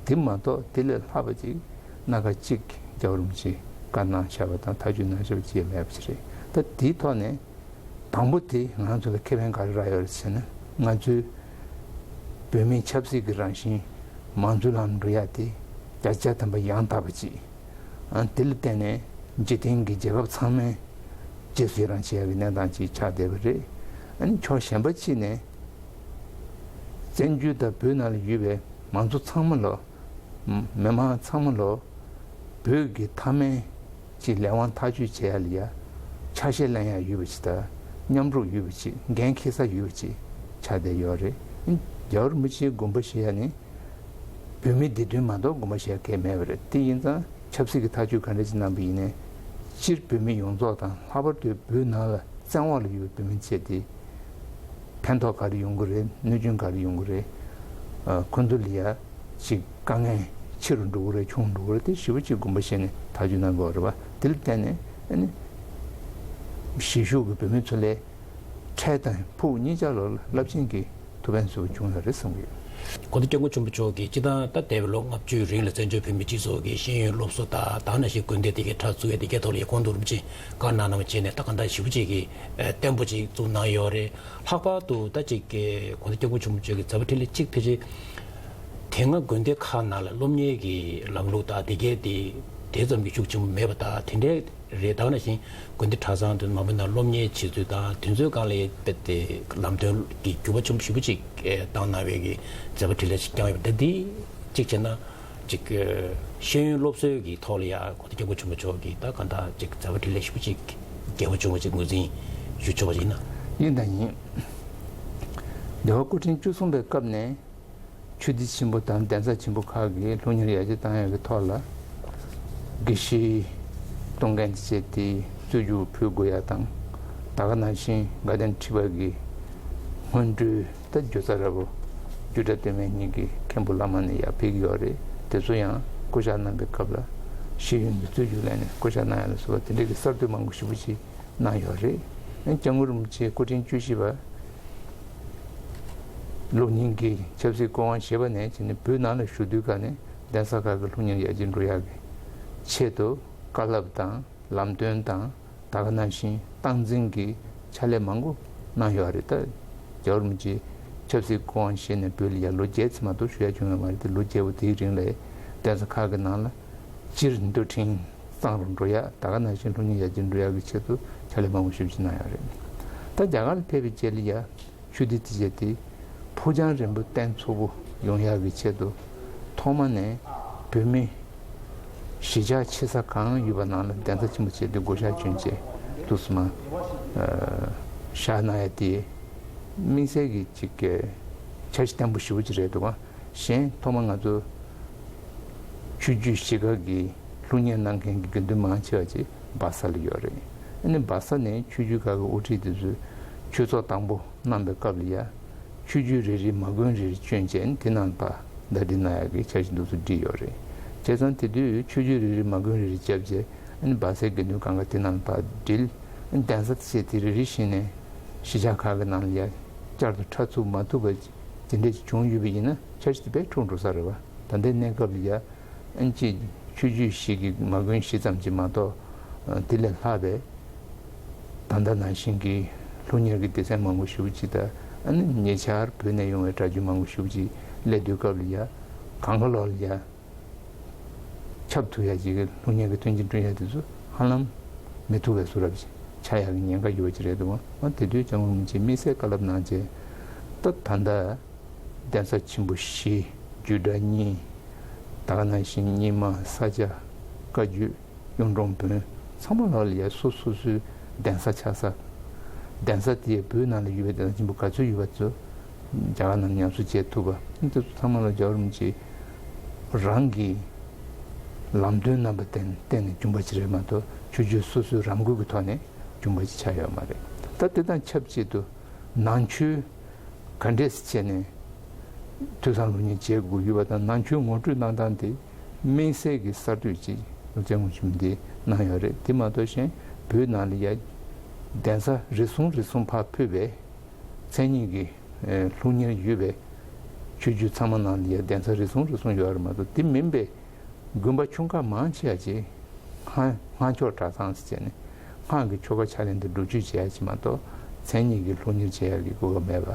དེ་མ་གཏོགས། དེ་ལས་ལྷག་པ་ཅིག་སྣ་ཁ་གཅིག་རྒྱལ་བ་རིན་པོ་ཆེས་བཀའ་གནང་བཞག་པ་དང་ཐག་གཅོད་གནང་བཞག་པ་ཅིག་མེད་པ་ཞིག་རེད། ད་དེའི་ཐོག་ནས། དང་པོ་དེ་ང་ཚོ་ལ་ཁེ་ཕན་ག་རེ་རག་ཡོད་རེད་ཟེར་ན། ང་ཚོའི་བོད་མིའི་ཆབ་སྲིད་ཀྱི་རང་བཞིན་མང་གཙོའི་ལམ་འགྲོ་ཡ་དེ་བརྒྱ་ཆ་ཐམ་པ་ཡང་དག་པ་ཅིག་ཨ། དེ་ལ་བརྟེན་ནས་འཇིག་རྟེན་གྱི་རྒྱལ་ཁབ་ཚང་མས་རྗེས་སུ་ཡི་རང་བྱེད་ཡ་གི་གནས་སྟངས་ཅིག་ཆགས་བསྡད་པ་རེད། ཨ་ནི་ཕྱོགས་གཞན་པ་ཅིག་ནས་བཙན་བྱོལ་དང་བོད་ནང་ལ་ཡོད་པའི་མང་གཙོ་ཚང་མ་ལོ། མི་མང་ཚང་མ་ལོ། བོད་ཀྱི་མཐའ་མའི་ཅིག་ལས་དབང་ཐག་གཅོད་བྱེད་ཡ་ལ་ཡ་ཆ་ཤས་ལེན་ཡ་ཡོད་པ་ཅིག་དང་། མཉམ་རུབ་ཡོད་པ་ཅིག་འགན་འཁྱེར་ས་ཡོད་པ་ཅིག་ཆགས་བསྡད་ཡོད་རེད། རྒྱལ་བ་རིན་པོ་ཆེའི་དགོངས་པ་བཞེས་ཡ་ནི་བོད་མིའི་བདེ་དོན་མ་གཏོགས་དགོངས་པ་བཞེས་ཡ་གང་ཡང་མེད་པ་རེད། དེ་ཡིན་ཙང་ཆབ་སྲིད་ཀྱི་ཐག་གཅོད་ག་འདྲ་ཅིག་གནང་པ་ཡིན་ནའི། སྤྱིར་བོད་མི་ཡོངས་རྫོགས་དང་། ལྷག་པར་དུ་བོད་ནང་ལ་བཙན་འོག་ལ་ཡོད་པའི་བོད་མི་བཅས་དེ། ཕན་ཐོགས་ག་རེ་ཡོང་གི་རེད། གནོད་སྐྱོན་ག་རེ་ཡོང་གི་རེད། ཨ། ཁོ་ཚོ་ལ་ཡ་ཅིག་དཀའ་ངལ་ཆེ་རུ་འགྲོ་གི་རེད། ཆུང་རུ་འགྲོ་གི་རེད། དེ་ཞེ་པོ་ཅིག་དགོངས་པ་བཞེས་ནས་ཐག་གཅོད་གནང་དགོས་རེད་པ། དེ་ལ་བརྟེན་ནས། ཨ་ནི་གཞིས་བཞུགས་ཀྱི་བོད་མི་ཚོ་ལ་འཕྲལ་དང་ཕུགས་གཉིས་ཆ་ལོ་ལ་རླབས་ཆེན་གྱི་ཐུགས་ཕན་གསོས་པ་བྱུང་ཡོད་རེད་བསམ་གྱི་ཡོད། དགོངས་དོན་སྐྱབས་མགོན་ཆེན་པོ་མཆོག་གིས་སྤྱིར་བཏང་ད་འདས་པའི་ལོ་ལྔ་བཅུའི་རིང་ལ་བཙན་བྱོལ་བོད་མིའི་སྤྱི་ཚོགས་ཀྱི་ཤེས་ཡོན་སློབ་གསོ་དང་། དེ་ནང་བཞིན་དགོན་སྡེ་དེ་གའི་གྲ་བཙུགས་ཡ་དེ་གའི་ཐོག་ལ་ཡ་གོང་དུ་རིན་པོ་ཆེས་བཀའ་གནང་གནང་བ་བྱས་ནས། ད་གང་ལྟར་ཞེ་པོ་ཅིག་གི་བརྟན་པོ་ཅིག་བཙུགས་གནང་ཡོད་རེད། ལྷག་པར་དུ་ད་ཅིག་གི་དགོངས་དོན་སྐྱབས་མགོན་ཆེན་པོ་མཆོག་གི་མཛད་པ་འཕྲིན་ལས་གཅིག་ཕལ་ཆེར་དེ་སྔ་དགོན་སྡེ་ཁག་ནང་ལ་སློབ་གཉེར་གྱི་ལམ་ལུགས་དང་དེ་གའི་དེ་དེ་ཙམ་གྱི་ཤུགས་ཆེན་པོ་མེད་པ་དང་། དེ་འདྲའི་རེད། ད་ག་ནང་བཞིན་དགོན་སྡེ་གྲྭ་ཚང་དུ་མང་པོའི་ནང་སློབ་གཉེར་བྱེད་ཚུལ་དང་། དེ་ཚོའི་སྒང་ལ་དཔེ་དེ་ལམ་སྟོན་གྱི་འགྱུར་བ་ཆེན་པོ་ཞེ་པོ་ཅིག་བཏང་གནང་བའི་གི་མཛད་པ་འཕྲིན་ལས་ཤིག་བསྐྱངས་ཡོད་པ། ད་འདི་གཅིག་བྱས་ན་ཅིག་ཤེས་ཡོན་སློབ་གསོའི་གི་ཐོག་ལ་ཡ་དགོངས་དོན་སྐྱབས་མགོན་ཆེན་པོ་མཆོག་གིས་ད་གང་ལྟར་ཅིག་མཛད་པ་འཕྲིན་ལས་ཞེ་པོ་ཅིག་རྒྱས་པོ་བྱུང་བ་ཅིག་ངོས་འཛིན་ཞུ་ཆོག་པ་ཅིག་ཡིན་ན། ཡིན་དང་ཡིན། འདི་བར་སྐུ་ཕྲེང་བཅུ་གསུམ་པའི་སྐབས་ནས། ཆོས་སྡེ་ཆེན་པོ་དང་གདན་ས་ཆེན་པོ་ཁག་གིས་སློབ་གཉེར་ཡར་རྒྱས་བཏང་ཡག་གི་ཐོག་ལ། དགེ་བཤེས་གཏོང་མཁན་བཅས་དེ་རྩོད་རྒྱུགས་ཕུལ་དགོས་ཡ་དང་། ད་ག་ནང་བཞིན་དགའ་ལྡན་ཁྲི་པ་གི་སྔོན་འགྲོའི་ད་རྒྱུ་རྩ་ར་བོ་རྒྱུད་གྲྭ་སྟོད་སྨད་གཉིས་ཀྱི་མཁན་པོ་བླ་མ་ནས་ཡར་ཕེབས་ཀྱི་ཡོད་རེད། དེ་ཚོ་ཡང་བསྐོ་བཞག་གནང་པའི་སྐབས་ལ་ཤེས་ཡོན་གྱི་རྩོད་རྒྱུགས་ལེན་ནས་བསྐོ་བཞག་གནང་ཡ་ལ་སོགས་པ་དེ་འདྲའི་གི་གསར་གཏོད་མང་པོ་ཞེ་པོ་ཅིག་གནང་ཡོད་རེད། སྐྱབས་མགོན་རིན་པོ་ཆེ་སྐུ་ཕྲེང་བཅུ་བཞི་པ་སློབ་གཉེར་གྱི་ཆབ་སྲིད་སྐུ་དབང་བཞེས་པ་ནས་བྱས་ནས་བོད་ནང་ལ་བཞུགས་དུས་ག་ནས་གདན་ས་ཁག་གི་སློབ་གཉེར་ཡར་རྒྱས་འགྲོ་ཡག་གི་ཆེད་དུ་བཀའ་སློབ་དང་ལམ་སྟོན་དང་། ད་ག་ནང་བཞིན་སྟངས་འཛིན་གྱི་ཕྱག་ལས་མང་པོ་གནང་ཡོད་རེད། ད་རྒྱལ་བ་རིན་པོ་ཆེ་ཆབ་སྲིད་སྐུ་དབང་བཞེས་ནས་བོད་ལ་ཡར་ལོ་བརྒྱད་ཙམ་མ་གཏོགས་བཞུགས་ཡ་བྱུང་ཡོད་མ་རེད་དེ། ལོ་བརྒྱད་པོ་དེའི་རིང་ལ་གདན་ས་ཁག་གི་ནང་ལ་སྤྱིར་འདུལ་ཁྲིམས་གཙང་རུ་འགྲོ་ཡ། ད་ག་ནང་བཞིན་སློབ་གཉེར་ཡར་རྒྱས་འགྲོ་ཡག་གི་ཆེད་དུ་ཕྱག་ལས་མང་པོ་ཞེ་པོ་ཅིག་གནང་ཡོད་རེད། ད་རྒྱ་གར་ལ་ཕེབས་པའི་རྗེས་ལ་ཡ་ཆོས་སྡེ་དེ་བྱས་ཏེ་ཕུགས་རྒྱང་རིང་པོ་བརྟན་ཚུགས་པོ་ཡོང་ཡག་གི་ཆེད་དུ། ཐོག་མ་ནས་བོད་མི་གཞིས་ཆགས་ཆེ་ས་གང་ཡོད་པ་ནང་ལ་གདན་ས་ཆེན་པོ་བྱས་ཏེ་བགོ་བཤའ་བསྐྱོན་བྱས་འདུག་སེ་མར་བཞག་གནང་ཡ་དེ་དམིགས་བསལ་གྱི་ཅིག་གི་འཆར་གཞི་བརྟན་པོ་ཞེ་པོ་ཅིག་རེད་འདུག་ག་གཞན་ཐོག་མ་ང་ཚོ་ཆོས་བརྒྱུད་གཞིས་ཀ་གི་སློབ་གཉེར་གནང་མཁན་གྱི་དགེ་འདུན་མང་ཆེ་བ་ཅིག་སྦག་ས་ལ་ཡོད་རེད། ཨ་ནི་སྦག་ས་ནས་ཆོས་བརྒྱུད་ཁག་གི་དབུ་ཁྲིད་དེ་ཚོས་ཆོས་ཚོགས་དང་པོ་གནང་པའི་སྐབས་ལ་ཡ། ཆོས་བརྒྱུད་རེ་རེའི་མ་དགོན་རེ་རེ་བསྐྱོན་བྱས་དེ་ནང་ལ་ཕར་ཟླ་སྒྲིལ་གནང་ཡག་གི་འཆར་གཞི་འདུག་སེ་བསྒྲིགས་ཡོད་རེད། བྱས་ཙང་དེ་དུས་ཆོས་བརྒྱུད་རེ་རེའི་མ་དགོན་རེ་རེ་བརྒྱབ་བྱས། ཨ་ནི་སྦག་སའི་དགེ་འདུན་གང་ག་དེ་ནང་ལ་ཕར་སྒྲིལ། ཨ་ནི་གདན་ས་དེ་བྱས་དེ་རེ་རེ་བཞིན་ནས་གཞིས་ཆགས་ཁག་གི་ནང་ལ་ཡ་བསྐྱར་དུ་ཕྲ་ཚུགས་མ་ཐུབ་པ་དེ་འདྲ་ཅིག་བྱུང་ཡོད་པ་ཡིན་ན། འཆར་གཞི་དེ་དཔེ་འཁྲུག་འགྲོ་ས་རེད་པ། ད་ལྟའི་གནས་སྐབས་ལ་ཡ། ཨ་ནི་ཅིག་ཆོས་བརྒྱུད་བཞི་གི་མ་དགོན་བཞི་ཙམ་ཅིག་མ་གཏོགས། ཨ། དེ་ལས་ལྷག་པའི་ད་ལྟ་ནང་བཞིན་གྱི་སློབ་གཉེར་གྱི་སྡེ་ཚན་མང་པོ་ཞེ་པོ་ཅིག་དང་། ཨ་ནི་ཉེ་ཆར་བོད་ནས་ཡོང་བའི་གྲྭ་རྒྱུན་མང་པོ་ཞེ་པོ་ཅིག་སླེབས་དུས་སྐབས་ལ་ཡ། གང་ག་ལོག་ལ་ཡ་ཁྱབ་ཐུབ་ཡ་ཅིག་གི་སློབ་གཉེར་གྱི་མཐུན་རྐྱེན་བསྐྲུན་ཡ་དེ་ཚོ་ཧ་ལམ་མི་ཐུབ་པའི་བཟོ་འདྲ་ཅིག་ཆགས་ཡ་གི་ཉེན་ཁ་ཡོད་པ་ཅིག་རེད་འདུག་ག་འོ་དེ་དུས་སྐྱབས་མགོན་རིན་པོ་ཆེས་དམིགས་བསལ་བཀའ་སློབ་གནང་བྱས། ད་ད་ལྟ་གདན་ས་ཆེན་པོ་བཞི། རྒྱུད་གྲྭ་གཉིས། ད་ག་ནང་བཞིན་རྙིང་མ། ས་སྐྱ། བཀའ་བརྒྱུད། གཡུང་དྲུང་བོན། ཚང་མ་ལོག་ལ་ཡ་སོ་སོ་སོའི་གདན་ས་ཆགས་ས། གདན་ས་དེ་བོད་ནང་ལ་ཡོད་པའི་གདན་ས་ཆེན་པོ་ག་ཚོད་ཡོད་པ་ཚོ་རྒྱ་གར་ནང་ཉམས་གསོ་བྱེད་ཐུབ་པ། དེ་ཚོ་ཚང་མ་ལ་རྒྱལ་བ་རིན་པོ་ཆེས་ རང་གི་ལམ་སྟོན་རྣམ་པ་བསྟན་བསྟན་ནས་བྱུང་བ་ཅིག་རེད་མ་གཏོགས་ཆོས་བརྒྱུད་སོ་སོའི་རང་འགུལ་གྱི་ཐོག་ནས་བྱུང་བ་ཅིག་ཆགས་ཡོད་མ་རེད། ད་དེ་དང་ཆབས་ཅིག་ཏུ་ནང་ཆོས་ག་འདྲས་སེ་བྱས་ནས་ཐོས་བསམ་སློབ་གཉེར་བྱེད་དགོས་ཡོད་པ་དང་ནང་ཆོས་ངོ་སྤྲོད་གནང་སྟངས་དེ་དམིགས་བསལ་གྱི་གསར་གཏོད་ཅིག་སློབ་སྤྱི་ངོ་ཆུང་འདིས་གནང་ཡོད་རེད། དེ་མ་གཏོགས་གཞན་བོད་ནང་ལ་ཡ་གདན་ས་རེ་ཟུང་རེ་ཟུང་ཕར་ཕུད་པའི་མཚན་ཉིད་ཀྱི་ཨེ་སློབ་གཉེར་ཡོད་པའི་ཆོས་བརྒྱུད་ཚང་མ་ནང་ལ་ཡ་གདན་ས་རེ་ཟུང་རེ་ཟུང་ཡོད་རེད་མ་གཏོགས་དེ་མིན་པའི་དགོན་པ་ཆུང་ཁག་མང་ཆེ་བ་ཅིག་སྔགས་སྔགས་ཆོས་གྲྭ་ཚང་ཟེར་བྱས་ནས་སྔགས་ཀྱི་ཆོ་ག་ཕྱག་ལེན་དང་སྒྲུབ་མཆོད་བྱེད་ཡ་ཅིག་མ་གཏོགས་མཚན་ཉིད་ཀྱི་སློབ་གཉེར་བྱེད་ཡ་གི་གོ་སྐབས་མེད་པ་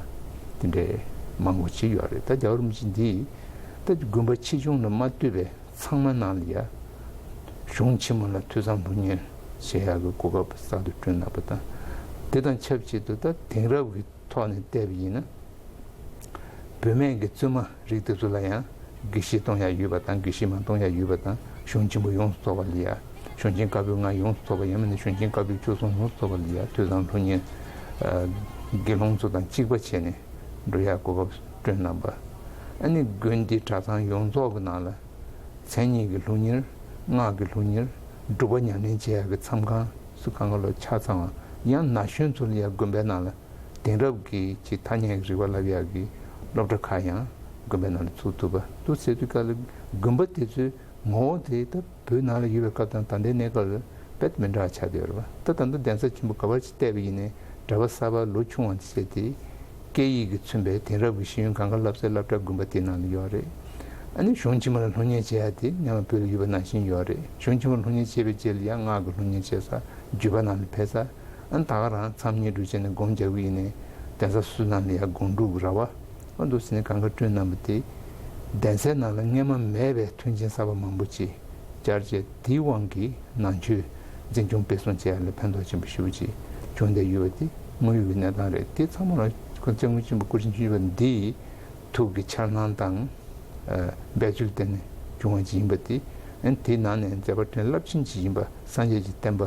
དེ་འདྲའི་མང་པོ་ཅིག་ཡོད་རེད། ད་རྒྱལ་བ་རིན་པོ་ཆེ་འདིས་ད་དགོན་པ་ཆེ་ཆུང་ལ་མ་ལྟོས་པའི་ཚང་མ་ནང་ལ་ཡ་གཞུང་ཆེན་མོ་ལ་ཐོས་བསམ་སློབ་གཉེར་བྱེད་ཡག་གི་གོ་སྐབས་གསར་དུ་བསྐྲུན་གནང་བ་དང་། དེ་དང་ཆབས་ཅིག་ཏུ་ད་དེང་རབས་ཀྱི་ཐོག་ནས་བལྟས་པ་ཡིན་ན་བུད་མེད་ཀྱི་བཙུན་མ་རིགས་དེ་ཚོ་ལ་ཡང་དགེ་བཤེས་གཏོང་ཡག་ཡོད་པ་དང་དགེ་བཤེས་མ་གཏོང་ཡག་ཡོད་པ་དང་གཞུང་ཆེན་པོ་ཡོངས་སུ་རྫོགས་པ་ལ་ཡ་གཞུང་ཆེན་བཀའ་པོད་ལྔ་ཡོངས་སུ་རྫོགས་པ་ཡང་མིན་ན་གཞུང་ཆེན་བཀའ་པོད་བཅུ་གསུམ་ཡོངས་སུ་རྫོགས་པ་ལ་ཡ་ཐོས་བསམ་སློབ་གཉེར་དགེ་སློང་ཚོ་དང་གཅིག་པ་བྱས་ནས་འགྲོ་ཡག་གོ་སྐབས་བསྐྲུན་གནང་བ། ཨ་ནི་དགོན་སྡེ་གྲྭ་ཚང་ཡོངས་རྫོགས་ཀྱི་ནང་ལ། མཚན་ཉིད་ཀྱི་སློབ་གཉེར། སྔགས་ཀྱི་སློབ་གཉེར། སྒྲུབ་པ་ཉམས་ལེན་བྱེད་ཡག་གི་མཚམས་ཁང་སུ་གང་ག་ལོ་ཆ་ཚང་བ་ཡང་ན་གཞོན་ཚོ་ལ་ཡང་དགོན་པའི་ནང་ལ་དེང་རབས་ཀྱི་ཀྱི་ཐ་སྙད་ཀྱི་རིག་པ་བསླབ་ཡག་གི་སློབ་གྲྭ་ཁག་ཡང་དགོན་པའི་ནང་ལ་ཚུགས་ཐུབ་པ་འདུག་ཟེར་དུས་སྐབས་ལ་དགོན་པ་དེ་ཚོའི་ངོ་བོ་དེ་ད་བོད་ནང་ལ་ཡོད་པའི་སྐབས་དང་ད་ལྟའི་གནས་སྐབས་ལ་དཔེ་མི་འདྲ་བ་ཆགས་བསྡད་ཡོད་རེད་པ། ད་ད་ལྟ་གདན་ས་ཆེན་པོ་ག་པར་ཅིག་བལྟས་པ་ཡིན་ནའི་གྲྭ་པ་གསར་པ་ལོ་ཆུང་བ་དེ་བྱས་ཏེ། སྐད་ཡིག་གིས་མཚོན་པའི་དེང་རབས་ཀྱི་ཤེས་ཡོན་གང་ག་བསླབ་སའི་སློབ་གྲྭ་དགོན་པ་དེའི་ནང་ལ་ཡོད་རེད། ཨ་ནི་གཞུང་ཆེན་མོ་ལ་སློབ་གཉེར་བྱེད་ཡ་དེ་སྔོན་མ་བོད་ལ་ཡོད་པ་ནང་བཞིན་ཡོད་རེད། གཞུང་ཆེན་མོ་ལ་སློབ་གཉེར་བྱས་པའི་རྗེས་ལ་ཡང་སྔགས་ཀྱི་སློབ་གཉེར་བྱེད་ས་བརྒྱུད་པ་ནང་ལ་ཕེབས་ས། ཨ་ནི་ད་ག་རང་མཚམས་བསྙེན་སྒྲུབ་བྱས་ནས་སྒོམ་རྒྱག་གི་ཡིན་ནའི་གདན་ས་སུ་ནང་ལ་ཡང་སྒོམ་སྒྲུབ་ཀྱི་ར་བ་ཨ་འདུག་ཟེར་ནས་གང་ག་བསྐྲུན་གནང་བ་དེ་གདན་སའི་ནང་ལ་སྔོན་མ་མེད་པའི་མཐུན་རྐྱེན་གསར་པ་མང་པོ་ཅིག་སྦྱར་བྱས་དེའི་དབང་གིས་ནང་ཆོས་འཛིན་སྐྱོང་སྤེལ་གསུམ་བྱེད་ཡ་ལ་ཕན་ཐོགས་ཆེན་པོ་ཞེ་པོ་ཅིག་བྱུང་བསྡད་ཡོད་པ་དེ་དངོས་ཡོད་ཀྱི་གནས་སྟངས་རེད། དེ་ཚང་མ་ལ་ཁོང་སྐྱབས་མགོན་ཆེན་པོ་སྐུ་ཕྲེང་བཅུ་བཞི་པ་འདིའི་ཐུགས་ཀྱི་འཆར་སྣང་དང་འབད་རྩོལ་བརྟེན་ནས་བྱུང་བ་ཅིག་ཡིན་པ་དེ་དེའི་ནང་ནས་མཛད་པ་ཕྲན་རླབས་ཆེན་ཅིག་ཡིན་པ་སངས་རྒྱས་ཀྱི་བསྟན་པ་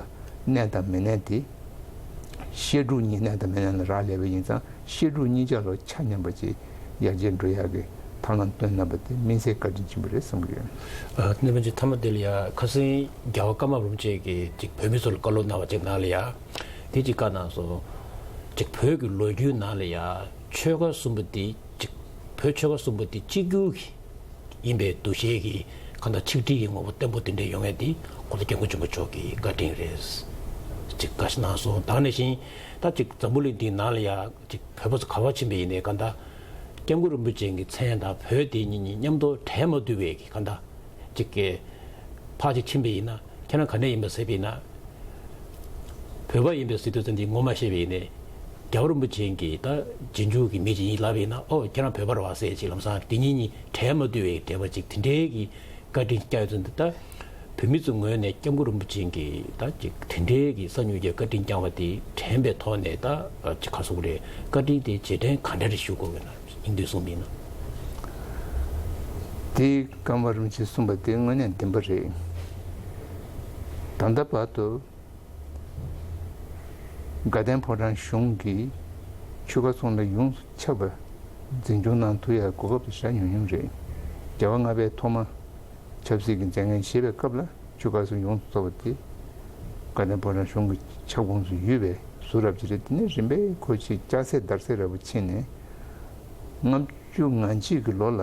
གནས་དང་མི་གནས་དེ་བཤད་སྒྲུབ་གཉིས་གནས་དང་མི་གནས་ལ་རག་ལས་པ་ཡིན་ཙང་། བཤད་སྒྲུབ་གཉིས་ཆ་ལ་ཆ་མཉམ་པ་ཅིག་ཡར་རྒྱས་འགྲོ་ཡག་གི་ཐབས་ལམ་སྟོན་གནང་བ་དེ་དམིགས་བསལ་བཀའ་དྲིན་ཆེན་པོ་རེད་བསམ་གྱི་ཡོད། ཨ་ནི་མི་ཅིག་མཐའ་མ་དེ་ལ་ཡ་ཁ་སང་རྒྱལ་བ་ཀརྨ་རིན་པོ་ཆེ་གིས་ཅིག་བོད་མི་ཚོ་ལ་བཀའ་སློབ་གནང་བ་ཅིག་ནང་ལ་ཡ་དེ་ཅིག་བཀའ་གནང་སོང་། ཅིག་བོད་ཀྱི་ལོ་རྒྱུས་ནང་ལ་ཡ་ཆོལ་ཁ་གསུམ་པོ་དེ་ཅིག་བོད་ཆོལ་ཁ་གསུམ་པོ་དེ་གཅིག་གྱུར་གྱི་ཡིན་པའི་འདུ་ཤེས་ཀྱི་གང་ལྟར་ཆིག་སྒྲིལ་གྱི་ངོ་བོ་བརྟན་པོ་དེ་འདྲ་ཡོང་ཡ་དེ་གོང་ས་སྐྱབས་མགོན་ཆེན་པོ་མཆོག་གི་བཀའ་དྲིན་རེད། ཅིག་བཀའ་གནང་སོང་། ད་ག་ནང་བཞིན་ད་ཅིག་འཛམ་བུ་གླིང་འདིའི་ནང་ལ་ཡ། ཅིག་བོད་པ་ཚོ་ག་པར་ཕྱིན་པ་ཡིན་ནའི་གང་ལྟར་སྐྱབས་མགོན་རིན་པོ་ཆེ་གི་མཚན་དང་བོད་དེ་གཉིས་གཉིས་མཉམ་དུ་བྲལ་མ་བཏུབ་པའི་གི་གང་ལྟར་ཅིག་གི་ཕར་ཅིག་ཕྱིན་པ་ཡིན་ན་ཁྱེད་རང་ག་ནས་ཡིན་པ་ཟེར་བ་ཡིན་ན། བོད་པ་ཡིན་པའི་ཟེར་དུས་ཙམ་དེ་ངོ་མ་ཤེས་པ་ཡིན་ནའི་རྒྱལ་བ་རིན་པོ་ཆེ་གི་ད་རྗེས་འཇུག་གི་མི་ཅིག་ཡིན་ལབ་པ་ཡིན་ན། ཨོ་ཁྱེད་རང་བོད་པ་རེད་བ་ཟེར་ཅིག་ལམ་སང་དེ་གཉིས་གཉིས་བྲལ་མ་བཏུབ་པའི་འབྲེལ་བ་ཅིག་དེ་འདྲའི་གི་བཀའ་དྲིན་སྐྱབས་ཡོད་ཚུལ་འདི་ལྟ། བོད་མི་ཚོའི་ངོས་ནས་སྐྱབས་མགོན་རིན་པོ་ཆེ་གི་ད་ཅིག་དེ་འདྲའི་གི་གསར་འགྱུར་གྱི་བཀའ་དྲིན་བསྐྱངས་པ་དེ་དྲན་པའི་ཐོག་ནས་ད་ཅིག་ག་ཟེར་དགོས་རེད། བཀའ་དྲིན་དེ་རྗེས་དྲན་ག་འདྲ་རེ་ཞུ་དགོས་ཀྱི་ན་སྙིང་བསྡུས་གསུངས་པ་ཡིན་ན། དེ་ཀརྨ་པ་རིན་པོ་ཆེས་གསུངས་པ་དེ་དངོས་གནས་བདེན་པ་རེད། ད་ལྟ་བར་དུ། དགའ་ལྡན་ཕོ་བྲང་གཞུང་གིས་ཆོལ་ཁ་གསུམ་ལ་ཡོངས་སུ་ཁྱབ་པ་འཛིན་སྐྱོང་གནང་ཐུབ་ཡ་གོ་སྐབས་དེ་ཞེ་དྲག་ཉུང་ཉུང་རེད། རྒྱལ་བ་ལྔ་པས་ཐོག་མ་ཆབ་སྲིད་ཀྱི་མཛད་འགན་བཞེས་པའི་སྐབས་ལ་ཆོལ་ཁ་གསུམ་ཡོངས་སུ་རྫོགས་པ་དེ་དགའ་ལྡན་ཕོ་བྲང་གཞུང་གི་ཁྱབ་ཁོངས་སུ་ཡོད་པའི་ཟུར་རབ་ཅིག་རེད། དེ་ནས་རིམ་པས་ཁོ་ཅིག་ལྕགས་སྲེག་འདར་སྲེག་ར་བ་ཕྱིན་ནས་ལྔ་བཅུ་ང་གཅིག་གི་ལོ་ལ་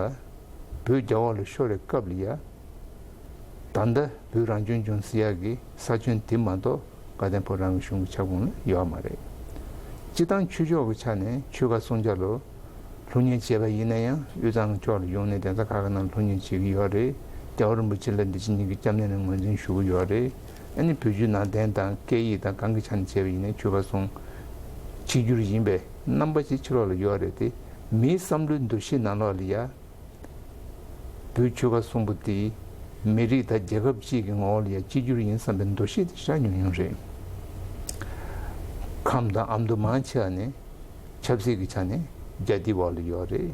བོད་རྒྱ་འོག་ལ་ཤོར་བའི་སྐབས་ལ་ཡ། ད་ལྟ་བོད་རང་སྐྱོང་ལྗོངས་ཟེར་ཡག་གི་ས་ཁྱོན་དེ་མ་གཏོགས་དགའ་ལྡན་ཕོ་བྲང་གི་གཞུང་གི་ཁྱབ་ཁོངས་ལ་ཡོད་མ་རེད། སྤྱི་བཏང་ཆོས་ཕྱོགས་ཀྱི་ཆ་ནས་ཆོལ་ཁ་གསུམ་ཆ་ལ་སློབ་གཉེར་བྱས་པ་ཡིན་ན་ཡང་དབུས་གཙང་ཕྱོགས་ལ་ཡོང་ནས་གདན་ས་ཁག་ཁག་ནང་སློབ་གཉེར་བྱེད་ཀྱི་ཡོད་རེད། རྒྱལ་བ་རིན་པོ་ཆེ་ལ་འདི་ཕྱི་གཉིས་ཀྱི་སྐྱབས་གནས་ནས་ངོས་འཛིན་ཞུ་གི་ཡོད་རེད། ཨ་ནི་བོད་བརྒྱུད་ནང་བསྟན་དང་སྐད་ཡིག་དང་གང་གི་ཆ་ནས་བྱས་པ་ཡིན་ན་ཆོལ་ཁ་གསུམ་གཅིག་གྱུར་ཡིན་པའི་རྣམ་པ་ཅིག་ཕྱི་ལོགས་ལ་ཡོད་རེད་དེ། མིའི་བསམ་བློའི་འདུ་ཤེས་ནང་ལོགས་ལ་ཡ། བོད་ཆོལ་ཁ་གསུམ་པོ་དེ་མི་རིགས་དང་རྒྱལ་ཁབ་གཅིག་གི་ངོ་བོ་ལ་ཡང་གཅིག་གྱུར་ཡིན་བསམ་པའི་འདུ་ཤེས་དེ་ཞེ་དྲག་ཉུང་ཉུང་རེད། ཁམས་དང་ཨ་མདོ་མང་ཆེ་བ་ནི་ཆབ་སྲིད་ཀྱི་ཆ་ནས་རྒྱ་དེའི་འོག་ལ་ཡོད་རེད།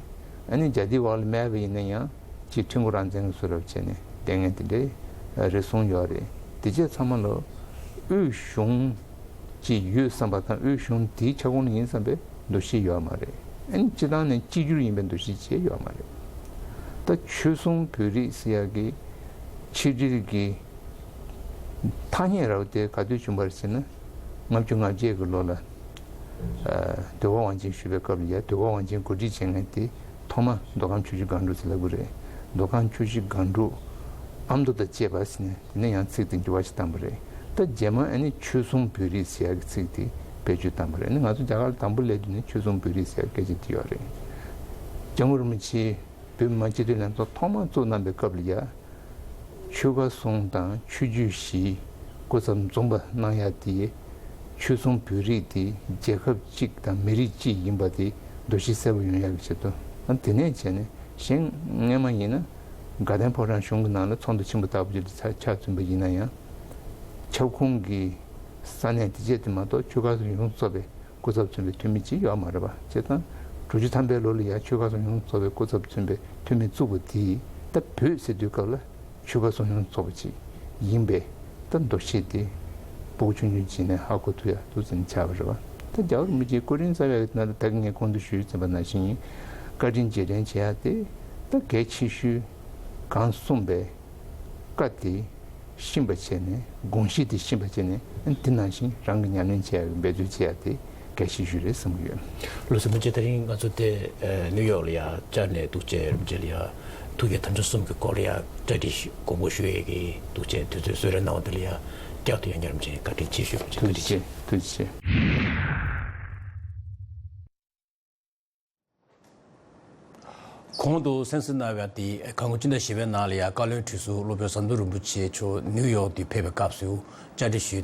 ཨ་ནི་རྒྱ་དེའི་འོག་ལ་མེད་པ་ཡིན་ན་ཡང་ཅིག་ཁྲིམས་ཁང་རང་བཙན་གྱི་བཟོ་འདྲ་བྱས་ནས་ལྟས་ངན་དེ་འདྲའི་རེ་ཟུང་ཡོད་རེད། དེ་བྱས་ཚང་མ་ལ་དབུས་གཞུང་ཅིག་ཡོད་བསམ་པ་དང་དབུས་གཞུང་དེའི་ཁྱབ་ཁོངས་ཡིན་བསམ་པའི་འདུ་ཤེས་ཡོད་མ་རེད། ཨ་ནི་སྤྱི་བཏང་ནས་གཅིག་གྱུར་ཡིན་པའི་འདུ་ཤེས་བྱས་ཡོད་མ་རེད། ད་ཆོས་སྲུང་བོད་རིགས་ཟེར་ཡག་གི་ཆིག་སྒྲིལ་གྱི་ཐ་སྙད་ར་བ་དེ་ག་དུས་བྱུང་བ་རེད་ཟེར་ན། ལྔ་བཅུ་ང་བརྒྱད་ཀྱི་ལོ་ལ། ཨ། ཟློས་གར་དབང་ཆེན་ཞུ་བའི་སྐབས་ལ་ཡ། ཟློས་གར་དབང་ཆེན་གོ་སྒྲིག་བྱེད་མཁན་དེ་ཐོག་མ་མདོ་ཁམས་ཆུ་བཞི་སྒང་དྲུག་ཟེར་ལབ་ཀྱི་རེད། མདོ་ཁམས་ཆུ་བཞི་སྒང་དྲུག་ཨ་མདོ་དང་བཅས་པ་ཟེར་ནས། དེ་ནས་ཡང་ཚིག་དེ་འགྱུར་བ་ཞིག་བཏང་བ་རེད། ད་རྗེས་མ་ཨ་ནི་ཆོས་སྲུང་བོད་རིགས་ཟེར་ཡག་གི་ཚིག་དེ་བེད་སྤྱོད་བཏང་བ་རེད། ཨ་ནི་ང་ཚོ་རྒྱ་གར་ལ་དང་པོ་སླེབས་དུས་ནས་ཆོས་སྲུང་བོད་རིགས་ཟེར་ཡག་སྐད་ཆ་དེ་ཡོད་རེད། སྐྱབས་མགོན་རིན་པོ་ཆེ་བོད་མི་མང་སྤྱི་འཐུས་ལྷན་ཚོགས་ཐོག་མར་བཙུགས་གནང་པའི་སྐབས་ལ་ཡ། ཆོལ་ཁ་གསུམ་དང་ཆོས་བརྒྱུད་བཞིའི་སྐུ་ཚབ་འཛོམས་པ་གནང་ཡ་དེ། ཆོས་སྲུང་བོད་རིགས་དེ་རྒྱལ་ཁབ་གཅིག་དང་མི་རིགས་གཅིག་ཡིན་པ་དེ་འདུ་ཤེས་གསལ་པོ་ཡོང་ཡ་གི་ཆེད་དུ། ཨ། དེ་ནས་བྱས་ནས་གཞན་སྔས་མ་ཡིན་ན་དགའ་ལྡན་ཕོ་བྲང་གཞུང་གི་ནང་ལ་ཚོགས་འདུ་ཆེན་པོ་ལྟ་བུ་ཅིག་ཆ་ཆ་ཚུད་པ་ཡིན་ན་ཡང་། ཁྱབ་ཁོངས་ཀྱི་ས་གནས་དེ་བྱས་དེ་མ་གཏོགས་ཆོལ་ཁ་གསུམ་ཡོངས་སུ་རྫོགས་པའི་སྐུ་ཚབ་མཚོན་པའི་འཐུས་མི་གཅིག་ཡོད་མ་རེད་པ། བྱས་ཙང་དྲུག་ཅུ་ཐམ་པའི་ལོ་ལ་ཡ་ཆོལ་ཁ་གསུམ་ཡོངས་སུ་རྫོགས་པའི་སྐུ་ཚབ་མཚོན་པའི་འཐུས་མི་བཙུགས་པ་དེས། ད་བོད་ཟེར་དུས་སྐབས་ལ་ཆོལ་ཁ་གསུམ་ཡོངས་སུ་རྫོགས་པ་ཅིག་ཡིན་པས། ད་འདུ་ཤེས་དེ་སྤུ་གུ་ཆུང་ཆུང་བྱས་ནས་ཧ་གོ་ཐུབ་ཡ་འདུག་ཟེར་ནས་ཆགས་པ་རེད་པ། ད་རྒྱལ་བ་རིན་པོ་ཆེའི་སྐུ་རིམ་གསར་པའི་ནང་ལ་ད་གིན་ངས་གོང་དུ་ཞུས་ཟིན་པ་ནང་བཞིན། བཀའ་དྲིན་རྗེས་དྲན་བྱེད་ཡ་དེ་ད་གལ་ཆེ་ཤོས་གང་གསུངས་པའི་བཀའ་དེ་ཤེས་པ་བྱས་ནས། དགོངས་གཞི་དེ་ཤེས་པ་བྱས་ནས། དེ་ནང་བཞིན་རང་གིས་ཉམས་ལེན་བྱེད་ཡག་གི་འབད་རྩོལ་བྱེད་ཡག་དེ་གལ་ཆེ་ཤོས་རེད་བསམ་གྱི་ཡོད། ལགས་སོ། རིན་པོ་ཆེ། དེ་རིང་ང་ཚོ་དེ་ནིའུ་ཡོག་ལ་ཡ་བཅར་ནས་འདུག་བྱས། རིན་པོ་ཆེ་ལ་ཡ་ཐུགས་ཀྱི་དམ་བཅའ་གསུམ་གྱི་སྐོར་ལ་ཡ་གྲ་སྒྲིག་དགོངས་པ་ཞུ་ཡས་ཀྱི་འདུག་བྱས། དུས་ཚོད་གསོལ་རས་གནང་བ་དེ་ལ་ཡ་བསྐྱར་དུ་ཡང་བསྐྱར་རིན་པོ་ཆེ་བཀའ་དྲིན་ཆེ་ཞུ། རིན་པོ་ཆེ་ཐུགས་རྗེ་ཆེ། ཐུགས་རྗེ་ཆེ། གོང་དུ་གསན་གཟིགས་གནང་བའི་དེ་ག་ངོ་སྤྱི་ཟླ་བཞི་པའི་ནང་ལ་ཡ་བཀའ་བློན་ཁྲི་ཟུར་སློབ་དཔོན་ཟམ་གདོང་རིན་པོ་ཆེ་མཆོག་ནིའུ་ཡོག་ཏུ་ཕེབས་པའི་སྐབས་སུ་བཅར་འདྲི་ཞུས།